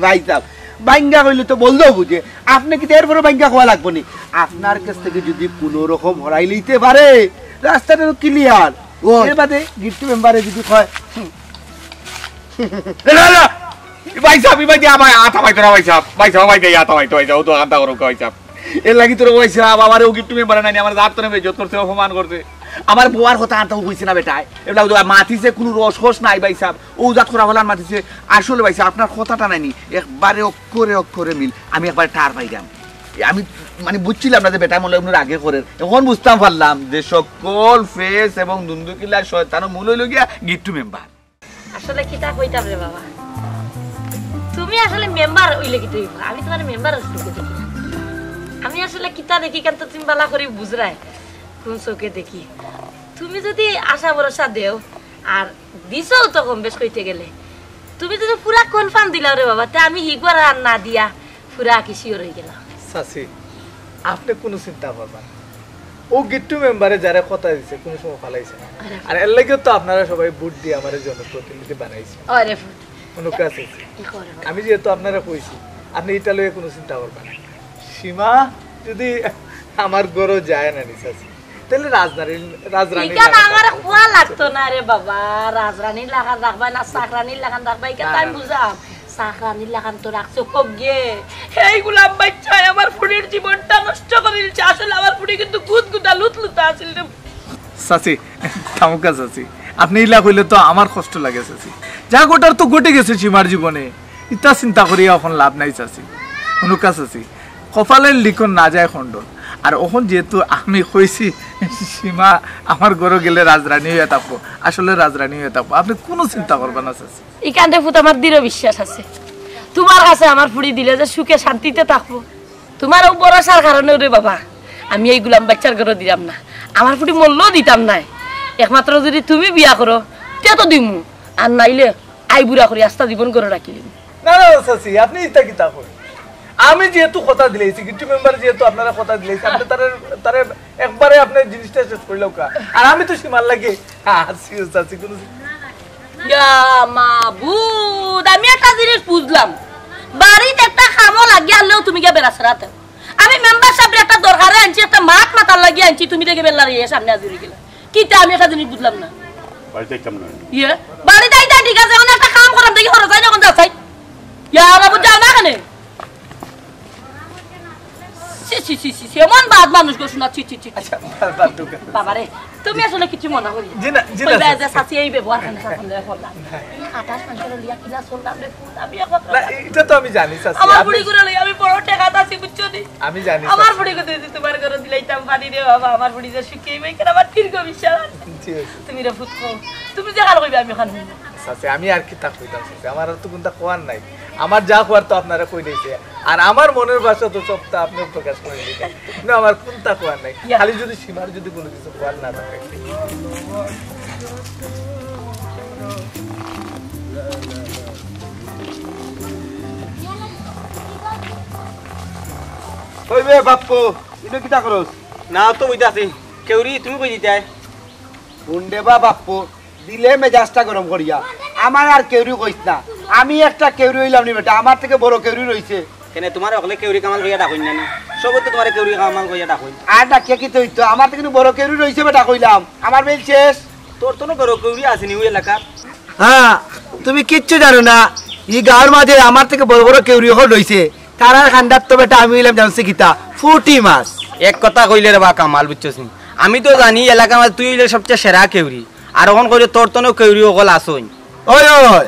ভাইসাব, ভাঙ্গা কইলে তো বললেও বুঝে। আপনে কিতা এরপরে ভাঙ্গা কওয়া লাগবো নি? আপনার গেছ থাকি যদি কুনু রকম হরাই লইতে পারে, রাস্তাটা তো ক্লিয়ার। ও। এর বাদে গিট্টু মেম্বারে যদি কয়, হুম, না, না, না। ভাইসাব, ভাই দিয়া আমার আতা ভাই তোরা ভাইসাব। ভাইসাব, ভাই দিয়া আতা ভাই তো ভাইসাব। ও তো আতা করো ভাইসাব। এর লাগি তোরা ভাইসাব, আমারে ও গিট্টু মেম্বারে নাইনি, আমার জাত তোরে বেইজ্জত করছে, অপমান করছে। আমার বউর কথা আনতাও কইছে না বেটায়। এবলা ও মাতিছে কুনু রস কস নাই ভাইসাব। ও জাত করা হলান মাতিছে। আসলে ভাইসাব, আপনার কথাটা নাইনি, একবারে অক্ষরে অক্ষরে মিল। আমি একবারে টার পাইরাম। এ, আমি মানে বুঝছিলাম না যে বেটায় মনে অয় অন্যর আগে করের। এখন বুঝতাম পারলাম যে সকল ফেস এবং দুন্দুকিলা শয়তানর মূল অইলো গিয়া গিট্টু মেম্বার। আসলে কিতা কইতাম রে বাবা, তুমি আসলে মেম্বার অইলে কিতা অইবো? আমি তুমারে মেম্বার চউখে দেখি না। আমি আসলে কিতা দেখি কেন তো তুমি ভালা করি বুঝরায় কুন চউখে দেখি। তুমি যদি আশা ভরসা দেও, আর দিছও তো কম বেশ কইতে গেলে, তুমি যদি পুরা কনফার্ম দিলাও রে বাবা, তে আমি হিগুয়ার আর না দিয়া পুরা কি শিওর অই গেলাম। চাচি, আপনে কুনু চিন্তা করবা না। ও গিট্টু মেম্বারে যারে কথা দিছে, কুনু সময় ফালাইছে না। আরে। আর এর লাগিও তো আপনারা সবাই ভোট দিয়া আমারে জনপ্রতিনিধি বানাইছে। আরে ভোট। কুনু কাজ আছে? এ করে। আমি যেহেতু আপনারে কইছি, আপনে ইটা লইয়া কুনু চিন্তা করবা না। সীমা যদি আমার ঘরো যায় না নি চাচি, তাইলে রাজধানী, রাজরানী ইখান লাখান আমারে রাখবো। কওয়া লাগতো না রে বাবা, রাজরানী লাখান রাখবা না, চাকরানী লাখান রাখবা, ইখান না, তো আমি না, না। বুঝাম। চাকরানী লাখান তো রাখছো হোক গে। এই গুলাম বাচ্চায় আমার ফুড়ির জীবনটা নষ্ট করিলছে। আসলে আমার ফুড়ি কিন্তু গুদগুদা লুতলুতা আছিল রে। চাচি, থামুক্কা চাচি, আপনে ইলা কইলে তো আমার কষ্ট লাগে চাচি। যা ঘটার তো ঘটি গেছে সীমার জীবনে, ইতা চিন্তা করিয়া এখন লাভ নাই চাচি। হুনুক্কা চাচি, কপালের লিখন না যায় খণ্ডন। আর অখন যেহেতু আমি কইছি, সীমা আমার ঘরো গেলে রাজরানী অইয়া থাকবো, আসলে রাজরানী অইয়া থাকবো, আপনে কুনু চিন্তা করবা না চাচি। ইখানরে পুত আমার দৃঢ় বিশ্বাস আছে, তুমার কাছে আমার ফুড়ি দিলে যে সুখে শান্তিতে থাকবো। তুমার অউ ভরসার কারণে রে বাবা, আমি এই গুলাম বাইচ্চার ঘরো দিলাম না, আমার ফুড়ি মরলেও দিতাম নায়। একমাত্র যুদি তুমি বিয়া করো, তে তো দিমু, আর নাইলে আইবুড়া করি আস্তা জীবন ঘরো রাখিলিমু। না, না, চাচি, আপনে ইতা কিতা কইন? আমি যেহেতু কথা দিলাইছি, গিট্টু মেম্বার যেহেতু আপনারে কথা দিলাইছি, আপনে তারে, তারে একবারে আপনে জিনিসটা শেষ করিলাউক্কা। আর আমি তো সীমার লাগি আছি, চাচি, কুনু ইয়া মাবুদ, আমি একটা জিনিস বুঝলাম, বাড়িত একটা কামো লাগি আনলেও তুমি গিয়া বেড়া ছাড়াতে। আমি মেম্বার সাবরে একটা দরকারে আনছি, একটা মাত মাতার লাগি আনছি, তুমি দেখি বেল্লার ইয়ে সামনে হাজির অই গেলা। কিতা আমি একটা জিনিস বুঝলাম না। বাড়িত আইতাম না। ইয়ে, বাড়িত আইতাম ঠিক আছে, অখন একটা কাম করাম দেখি, খরচ হয় না, অখন যাও চাই। ইয়া মাবুদ, যাও না কেনে। ছি, ছি, ছি, ছি, ছি, এমন বাদ মানুষ গো, শোনা, ছি, ছি, ছি, ছি। আচ্ছা, বাদ, বাদ দেও। বাবা রে, তুমি আসলে কিছু মনে করি। জি না, জি না, কইবা স্যার। যে চাচি এই ব্যবহার কেনে চাচি লগে করলাম? আঠাশ মাসের লিয়া কিলা চললাম রে, ফুল, আমি এখন না, এটা তো আমি জানি, চাচি। আমার আপনি বুড়ি করে লই, আমি বড় ঠেকাত আছি, বুঝছো নি? আমি জানি, আমার চাচি। বুড়ি করে যদি তোমার ঘরে দিলাইতাম পারি রে বাবা, আমার বুড়ি যে সুখে হইবে, কেন আমার দীর্ঘ বিশ্বাস। জি, জি। তুমি রে ফুট কও, তুমি যে কাল কইবে আমি খান। চাচি, আমি আর কিতা কইতাম, চাচি? আমার আর তো কুনতা কওয়ার নাই। আমার যা কওয়ার তো আপনারে কই দিছে। আর আমার মনের ভাষা তো সবটা আপনে প্রকাশ করি দিছেন। না, আমার কুনতা কওয়ার নাই। ইয়া। খালি যদি সীমার যদি কুনু কিছু কওয়ার না থাকে। কই বে বাপ্পু, ইনো কিতা করস? না তো বইতাছি। কেউরি, তুমি কই দিতায়? হুন দে বা বাপ্পু, দিলে মেজাজটা গরম করিয়া। আমার আর কেউরি কইস না। আমি একটা কেউরি অইলাম নি বেটা, আমার থাকি বড় কেউরি রইছে। কেনে, তুমারে অকলে কেউরি কামাল কইয়া ডাকইন না নি? সবে তো তুমারে কেউরি কামাল কইয়া ডাকইন। আর ডাকিয়া কিতা অইতো? আমার থাকি বড় কেউরি রইছে বেটা কইলাম। আমার বেইল শেষ। তোর তো না বড় কেউরি আছে নি অউ এলাকাত? হ্যাঁ, তুমি কিচ্ছু জানো না। ই গাঁওর মাঝে আমার থাকি বড় বড় কেউরি অকল রইছে। তারার কান্দাত তো বেটা আমি অইলাম জানছি কিতা? ফুটি মাছ। এক কথা কইলে রে বা কামাল, বুঝছস নি? আমি তো জানি এলাকার মাঝে তুই অইলে সবচেয়ে সেরা কেউরি। আর অখন কইরে তোর তনেও কেউরি অকল আছইন। ওই, ওই,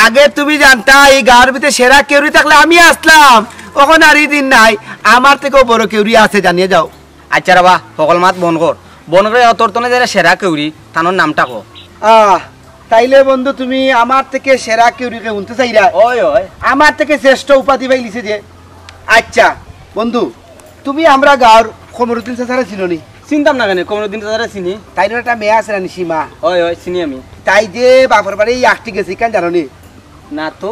আগে তুমি জানতা ই গাঁওর ভিতরে সেরা কেউরি থাকলে আমি আছলাম। অখন আর ই দিন নাই, আমার থাকিও বড় কেউরি আছে, জানিয়া যাও। আচ্ছা রে বা, হকল মাত বন্ধ কর। বন্ধ করি তোর তনে যারা সেরা কেউরি, তানর নামটা ক। আহ, তাইলে বন্ধু, তুমি আমার থাকি সেরা কেউরিরে হুনতে চাইরায়? ওই, ওই। আমার থাকি শ্রেষ্ঠ উপাধি পাইলিছে যে। আচ্ছা, বন্ধু, তুমি আমরার গাঁওর কমরুদ্দিন চাচারে চিনো নি? চিনতাম না কেনে, কমরুদ্দিন চাচারে চিনি। তাইনর একটা মেয়ে আছে না নি, সীমা? ওই, ওই, চিনি আমি। তাই যে বাপর বাড়ি আটকি গেছে, ইখান জানো নি? না তো।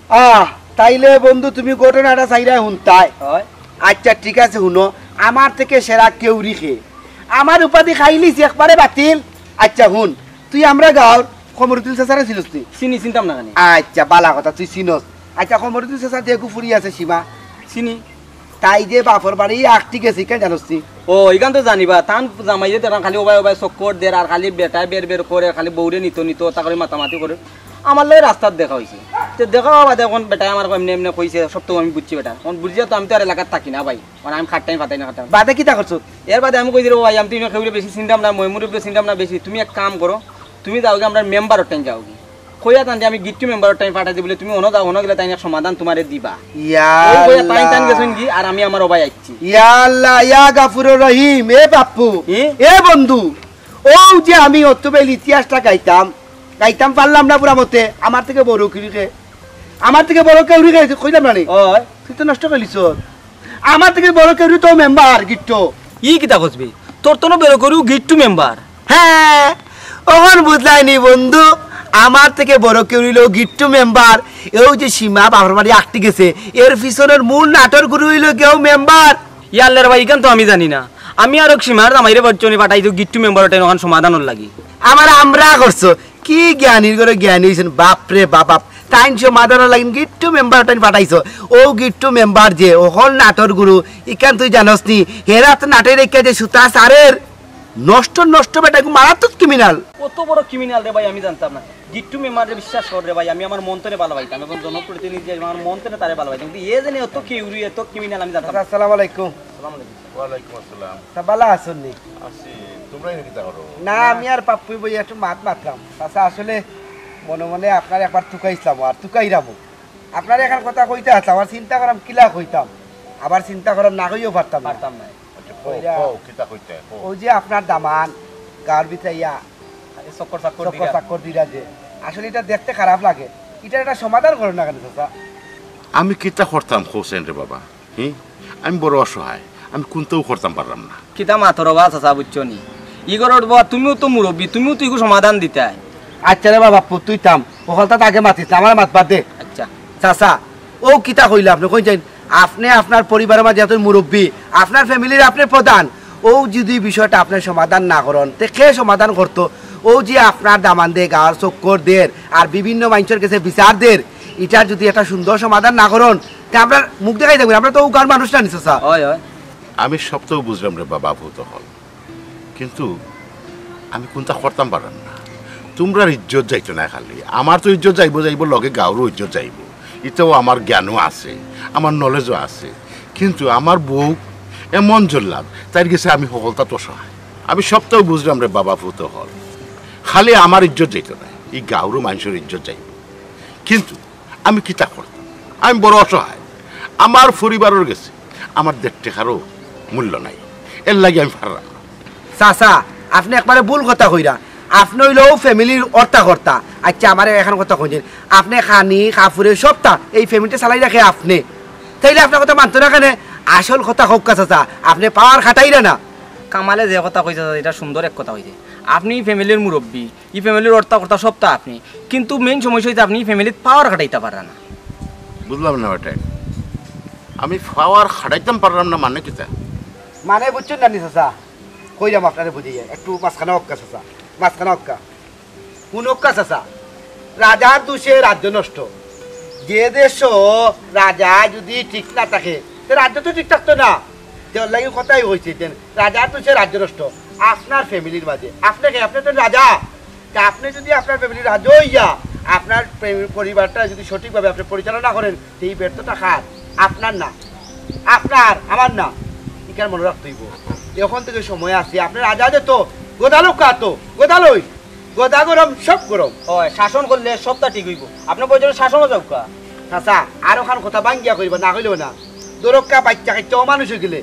আহ, তাইলে বন্ধু, তুমি ঘটনাটা চাইরায় হুনতায়। ওই। আচ্ছা, ঠিক আছে, হুনো, আমার থাকি সেরা কেউরি কে? আমার উপাধি খাইলিছি একবারে বাতিল। আচ্ছা, হুন, তুই আমরার গাঁওর কমরুদ্দিন চাচারে চিনস নি? চিনি, চিনতাম না কেনে? আচ্ছা, বালা কথা, তুই চিনস। আচ্ছা, কমরুদ্দিন চাচার যে ফুড়ি আছে সীমা? চিনি। তাই যে বাপর বাড়ি আটকি গেছে, ইখান জানস নি? ও, ইখান তো জানি বা, তান জামাইয়ে তো খালি ওবায় ওবায় চক্কর দের, আর খালি বেটায় বের বের করে, খালি বউরে নিতো নিতো, তা করে মাতামাতি করে। আমার লগে রাস্তাত দেখা অইছে। তে দেখা অওয়া বাদে অখন বেটায় আমারে এমনে এমনে কইছে, সব তো আমি বুঝছি বেটা। অখন বুঝিয়া তো আমি তো আর এলাকাত থাকি না ভাই। মানে আমি খাট্টাই ফাটাই না খাট্টাই। বাদে কিতা করছো? এর বাদে আমি কইছি, "রে ভাই, আমি তো ইনো কেউরে বেশি চিনতাম না, ময়মুরব্বি চিনতাম না বেশি। তুমি এক কাম করো, তুমি যাওগি আমরার মেম্বারর টাইন যাওগি।" কইয়া তানরে আমি গিট্টু মেম্বারর টাইন ফাটাই দিবো, তুমি অনো যাও, অনো গেলে তাইন এক সমাধান তুমারে দিবা। ইয়া ও কইয়া তাইন তাইন আল্লাহ। গেছইন গি, আর আমি আমার ওবায় আইছি। ইয়া আল্লাহ, ইয়া গাফুরুর রহিম, এ বাপ্পু, ই? এ বন্ধু, অউ যে আমি অত বেইল ইতিহাসটা গাইতাম, গাইতাম পারলাম না পুরা মতে, আমার থাকি বড় কেউরি কে, আমার থাকি বড় কেউরি কে, কইলাম না নি? ওই। তুই তো নষ্ট করিলিছস। আমার থাকি বড় কেউরি তো মেম্বার, গিট্টু। ই কিতা কস বে? তোর তো না বড় কেউরি গিট্টু মেম্বার। হ্যাঁ, অখন বুঝলায় নি বন্ধু, আমার থাকি বড় কেউরি অইলো গিট্টু মেম্বার। অউ যে সীমা বাপর বাড়ি আটকি গেছে, এর পিছনর মূল নাটর গুরু অইলো গিয়া অউ মেম্বার। ইয়াল্লা রে ভাই, ইখান তো আমি জানি না। আমি আরো সীমার জামাইরে বাড়িত নি পাঠাইছো গিট্টু মেম্বারর টাইন অখান সমাধানর লাগি। আমার আমরা করছো। কি জ্ঞানীর ঘরো জ্ঞানী অইছইন, বাপ রে বাপ, বাপ। তাইন সমাধানর লাগি গিট্টু মেম্বারর টাইন পাঠাইছো। অউ গিট্টু মেম্বার যে অকল নাটর গুরু, ইখান তুই জানস নি? হেরাত নাটে রেখে যে সুতা সারের, নষ্ট, নষ্ট বেটা, এগু মারাত্মক ক্রিমিনাল। কত বড় ক্রিমিনাল রে ভাই, আমি জানতাম না। গিট্টু মেম্বাররে বিশ্বাস কর রে ভাই, আমি আমার মন থনে ভালা পাইতাম। একজন জনপ্রতিনিধি, আমার মন থনে তারে ভালা পাইতাম। কিন্তু এ যে অত কেউরি, অত ক্রিমিনাল, আমি জানতাম না। আসসালামু আলাইকুম। আসসালামু আলাইকুম। ওয়ালাইকুম আসসালাম। তা ভালা আছইন নি? আছি, তুমরা এনে কিতা করো? না, আমি আর পাপ্পুই বই একটু মাত মাতরাম। আচ্ছা, আসলে মনে মনে আপনারে একবার তুকাইছলাম, আর তুকাইরামও। আপনারে এখান কথা কইতে আসলাম, আমার চিন্তা করাম কিলা কইতাম, আবার চিন্তা করাম না কইও পারতাম না। পারতাম না। আচ্ছা, কও, কইরা। কও, কিতা কইতে, কও। ওই যে আপনার দামান গাঁওর ভিতরে আইয়া আরে চক্কর চাক্কর চক্কর দিরা। চাক্কর দিরা যে, আসলে এটা দেখতে খারাপ লাগে, এটা একটা সমাধান করো না কেন চাচা? আমি কিতা করতাম কও চাইন রে বাবা? হুম? আমি বড় অসহায়, আমি কুন্তাউ করতাম পাররাম না। কিতা মাতর বা চাচা, বুঝছো নি? ই ঘরর বা তুমিও তো মুরব্বি, তুমিও তো ইগু সমাধান দিতায়। আচ্ছা রে বাবা, পুত, তুই থাম, হকলতা আগে মাতিস না, আমার মাতবার দে। আচ্ছা। চাচা, ও কিতা কইলা আপনে? কই যাইন? আপনে আপনার পরিবারর মাঝে এত মুরব্বি, আপনার ফ্যামিলির আপনে প্রধান। ও যদি বিষয়টা আপনে সমাধান না করন, তে কে সমাধান করতো? ও যে আপনার দামান্দে গাঁওর চক্কর দের আর বিভিন্ন মাইনষর গেছে বিচার দের, ইটার যদি একটা সুন্দর সমাধান না করন, তে আমরা মুখ দেখাই দেখবেন, আমরা তো ও গাঁওর মানুষ না নি চাচা। হয়, হয়। আমি সবতাউ বুঝলাম রে বাবা, পুত অকল, কিন্তু আমি কুন্তা করতাম পাররাম না। তুমরার ইজ্জত যাইতো না খালি, আমার তো ইজ্জত যাইবো, যাইবো, লগে গাঁওরও ইজ্জত যাইবো। ইতাও আমার জ্ঞানও আছে, আমার নলেজও আছে, কিন্তু আমার বউ এমন জল্লাদ, তাইর গেছে আমি হকলতা তো অসহায়। আমি সবতাউ বুঝলাম রে বাবা, পুত অকল, খালি আমার ইজ্জত যাইতো না, ই গাঁওরও মাইনষর ইজ্জত যাইবো। কিন্তু আমি কিতা করতাম? আমি বড় অসহায়। আমার পরিবারর গেছে আমার দেড় টেকারও মূল্য নাই, এরলাগি আমি পাররাম না। চাচা, আপনে একবারে ভুল কথা কইরা। আপনে অইলো ফ্যামিলির অর্তা কর্তা। আচ্ছা, আমারে এখান কথা কইন, আপনে খানি, কাপড়ে সবতা এই ফ্যামিলিটা চালাই রাখে আপনে। তাইলে আপনার কথা মানতো না কেনে? আসল কথা কউক্কা চাচা, আপনে পাওয়ার খাটাইরা না। কামালে যে কথা কইছে চাচা, ইটা সুন্দর এক কথা কইছে। আপনে ফ্যামিলির মুরব্বি, ই ফ্যামিলির অর্তা কর্তা সবতা আপনে, কিন্তু মেইন সমস্যা অইছে আপনে ই ফ্যামিলিত পাওয়ার খাটাইতা পাররা না। বুঝলাম না বেটা, আমি পাওয়ার খাটাইতাম পাররাম না মানে কিতা? মানে বুঝছইন না নি চাচা? কইরাম আপনারে বুঝাইয়া, একটু মাঝখানে অউক্কা চাচা, মাঝখানে অউক্কা। হুনউক্কা চাচা, রাজার দোষে রাজ্য নষ্ট। যে দেশো রাজা যদি ঠিক না থাকে, তে রাজ্য তো ঠিক থাকতো না। তে অরলাগি কথাই কইছি, যে রাজার দোষে রাজ্য নষ্ট। আপনার ফ্যামিলির মাঝে, আপনে কে? আপনে তো রাজা। তে আপনে যদি আপনার ফ্যামিলির রাজা অইয়া আপনার ফ্যামি-, পরিবারটা যদি সঠিকভাবে আপনে পরিচালনা করেন, তে ই ব্যর্থতা কার? আপনার না, আপনার, আমার না। ইখান মনো রাখতে অইবো। অখন থাকি সময় আছে, আপনে রাজা যে তো, গদা লউক্কা তো, গদা লইন। গদা গরম, সব গরম। অয়, শাসন করলে সবতা ঠিক অইবো। আপনে প্রয়োজনে শাসনও যাউক্কা। চাচা, আর অখান কথা ভাঙ্গিয়া কইবা, না কইলেও না। ধরউক্কা বাইচ্চা কাইচ্চা অমানুষ অইগেলে,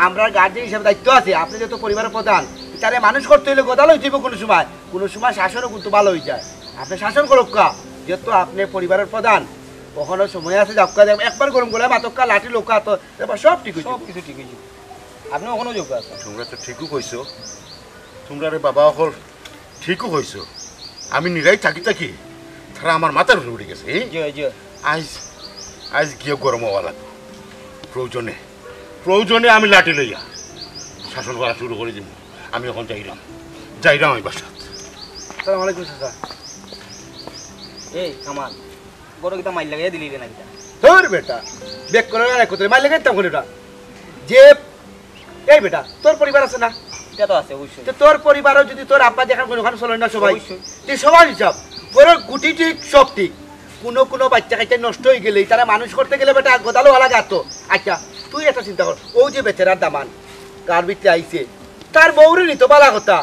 আমরার গার্জিয়ান হিসাবে দায়িত্ব আছে, আপনে যেহেতু পরিবারর প্রধান, তারে মানুষ করতে অইলে গদা লইতে অইবো কুনু সময়, কুনু সময় শাসনও কিন্তু ভালা অইযায়। আপনে শাসন করউক্কা, যেহেতু আপনে পরিবারর প্রধান, অখনো সময় আছে, যাউক্কা, একবার গরম গলায় মাতউক্কা, লাঠি লউক্কা তো, এবার সব ঠিক অইযিবো। সব কিছু ঠিক অইযিবো। আপনে অখনো যাউক্কা। তুমরা তো ঠিকউ কইছো, তুমরা রে বাবা অকল ঠিকউ কইছো। আমি নিরাই থাকি থাকি তারা আমার মাথার উপরে উঠি গেছে, হি? জি, জি। আইজ, আইজ গিয়া গরম অওয়া লাগবো। প্রয়োজনে, প্রয়োজনে আমি লাঠি লইয়া শাসন করা শুরু করি দিমু। আমি অখন যাইরাম, যাইরাম আমি বাসাত। আসসালামু আলাইকুম চাচা। এই কামাল, গরো কিতা মাইর লাগাইয়া দিলি রে না কিতা? ধুর বেটা, বেক করে আর এক কথা, মাইর লাগাইতাম কেনে ওটা? যে, এই বেটা, তোর পরিবার আছে না? ইটা তো আছে, অবশ্যই। তো তোর পরিবারও যদি তোর আব্বা যেখান কোনোখান চলে না সবাই, অবশ্যই। তুই সবার হিসাব, ঘরর গুটি ঠিক, সব ঠিক। কুনু কুনু বাইচ্চা কাইচ্চা নষ্ট অইগেলে, তারা মানুষ করতে গেলে বেটা গদা লওয়া লাগে তো। আচ্ছা, তুই একটা চিন্তা কর, অউ যে বেচারার দামান, গাঁওর ভিতরে আইছে, তার বউরে নিতো ভালা কথা।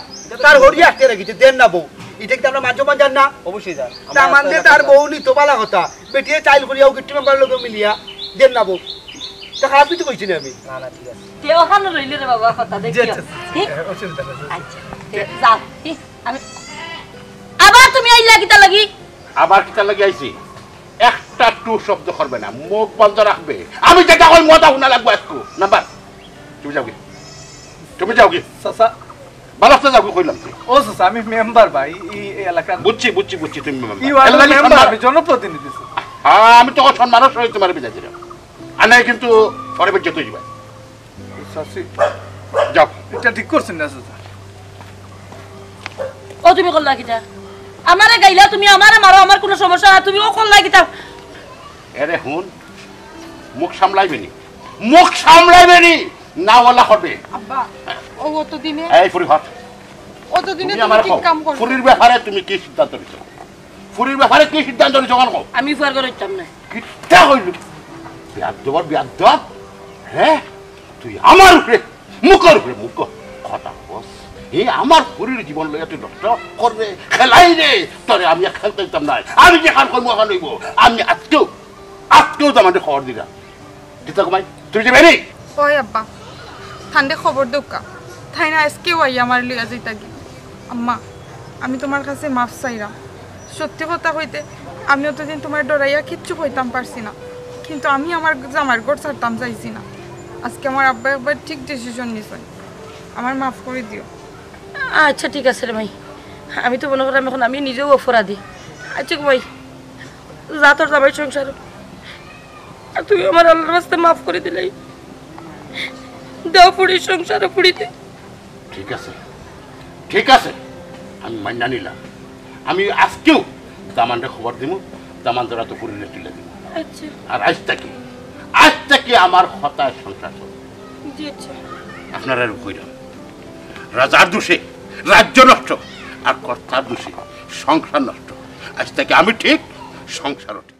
তার হরিয়া আটকে রাখিছে, দের না বউ। ইটা কিতা আমরার মান সম্মান যার না? অবশ্যই যার। তা মানে তার বউ নিতো ভালা কথা। বেটিয়ে চাইল করিয়া ও গিট্টু মেম্বারর লগে মিলিয়া দের না বউ। তা খারাপ কিছু কইছি না আমি। না, না, ঠিক আছে। তে অখানো রইল রে বাবা, কথা দেখিও। আচ্ছা, আচ্ছা, হি? অসুবিধা নাই। আচ্ছা, তে যাও। হি, আমি আবার তুমি আইলা কিতা লাগি? আবার কিতা লাগি আইছি? একটা টু শব্দ করবে না, মুখ বন্ধ রাখবে। আমি যেটা কই মজা হুনা লাগবো একটু। নাম্বার, তুমি যাওগি, তুমি যাওগি। চাচা। বালাসে যাওগি কইলাম তো। ও চাচা, আমি মেম্বার ভাই, এই, এই এলাকার। বুঝছি, বুঝছি, বুঝছি, তুমি মেম্বার। ই ওয়ার্ডের এর লাগি মেম্বার, সম্মান। আমি জনপ্রতিনিধি, চাচা। হ্যাঁ, আমি তো সম্মানর সহিত তোমারে বিদায় দিলাম। আর নাই কিন্তু পরে বেজ্জত অইবা। চাচি, যাও। এটা ঠিক করছেন না, চাচা। ও তুমি করলা কিতা? আমারে গাইলা তুমি, আমারে মারো, আমার কুনু সমস্যা না, তুমি ও করলা কিতা? এরে হুন, মুখ সামলাইবে নি, মুখ সামলাইবে নি, না ওলা হবে। আব্বা, ও অতদিনে এই ফুরি ভাত। অতদিনে তুমি তুমি আমারে ঠিক কও, কাম করছো। ফুরির ব্যাপারে তুমি কি সিদ্ধান্ত নিছো? ফুরির ব্যাপারে কি সিদ্ধান্ত নিছো, কও? আমি ফুয়ার ঘরো যাইতাম না। কিতা কইলি? বেয়াদ্দবর বেয়াদ্দব। হ্যাঁ? তুই আমার উপরে, মুখর উপরে মুখ কথা কস। এ আমার ফুরির জীবন লইয়া তুই নষ্ট করবে, খেলাই রে। তোরে আমি আর খেলতে দিতাম না। আমি যেখান কইমু অখান অইবো। আমি আজকেউ আজকেউ দামান্দরে খবর দিরা। কিতা কমাই, তুমি যে বেরি? ওই আব্বা, তানরে খবর দেউক্কা। তাইন আইজকেউ আইয়া আমারে লইয়া যাইতাগি। আম্মা, আমি তুমার কাছে মাফ চাইরাম। সত্যি কথা কইতে, আমি অতদিন তুমারে ডরাইয়া কিচ্ছু কইতাম পারছি না, কিন্তু আমি আমার জামাইর ঘর ছাড়তাম চাইছি না। আজকে আমার আব্বায় একবার ঠিক ডিসিশন নিছইন, আমারে মাফ করি দিও। আচ্ছা, ঠিক আছে রে মাই, আমি তো মনে করলাম অখন আমি নিজেউ অপরাধী। আচ্ছা গো মাই, যা তোর জামাইর সংসারো। আর তুমি আমারে আল্লার ওয়াস্তে মাফ করি দিলাও। দেও ফুড়ির সংসারো ফুড়িরে। ঠিক আছে, ঠিক আছে, আমি মাইনা নিলাম। আমি আজকেউ দামান্দরে খবর দিমু, দামান্দর আতো ফুড়িরে তুলি দিমু। আচ্ছা। আর আইজ থাকি, আইজ থাকি আমার কথায় সংসার চলবো। জি, আচ্ছা। আপনারারে কইরাম, রাজার দোষে রাজ্য নষ্ট, আর কর্তার দোষে সংসার নষ্ট। আইজ থাকি আমি ঠিক, সংসারও ঠিক।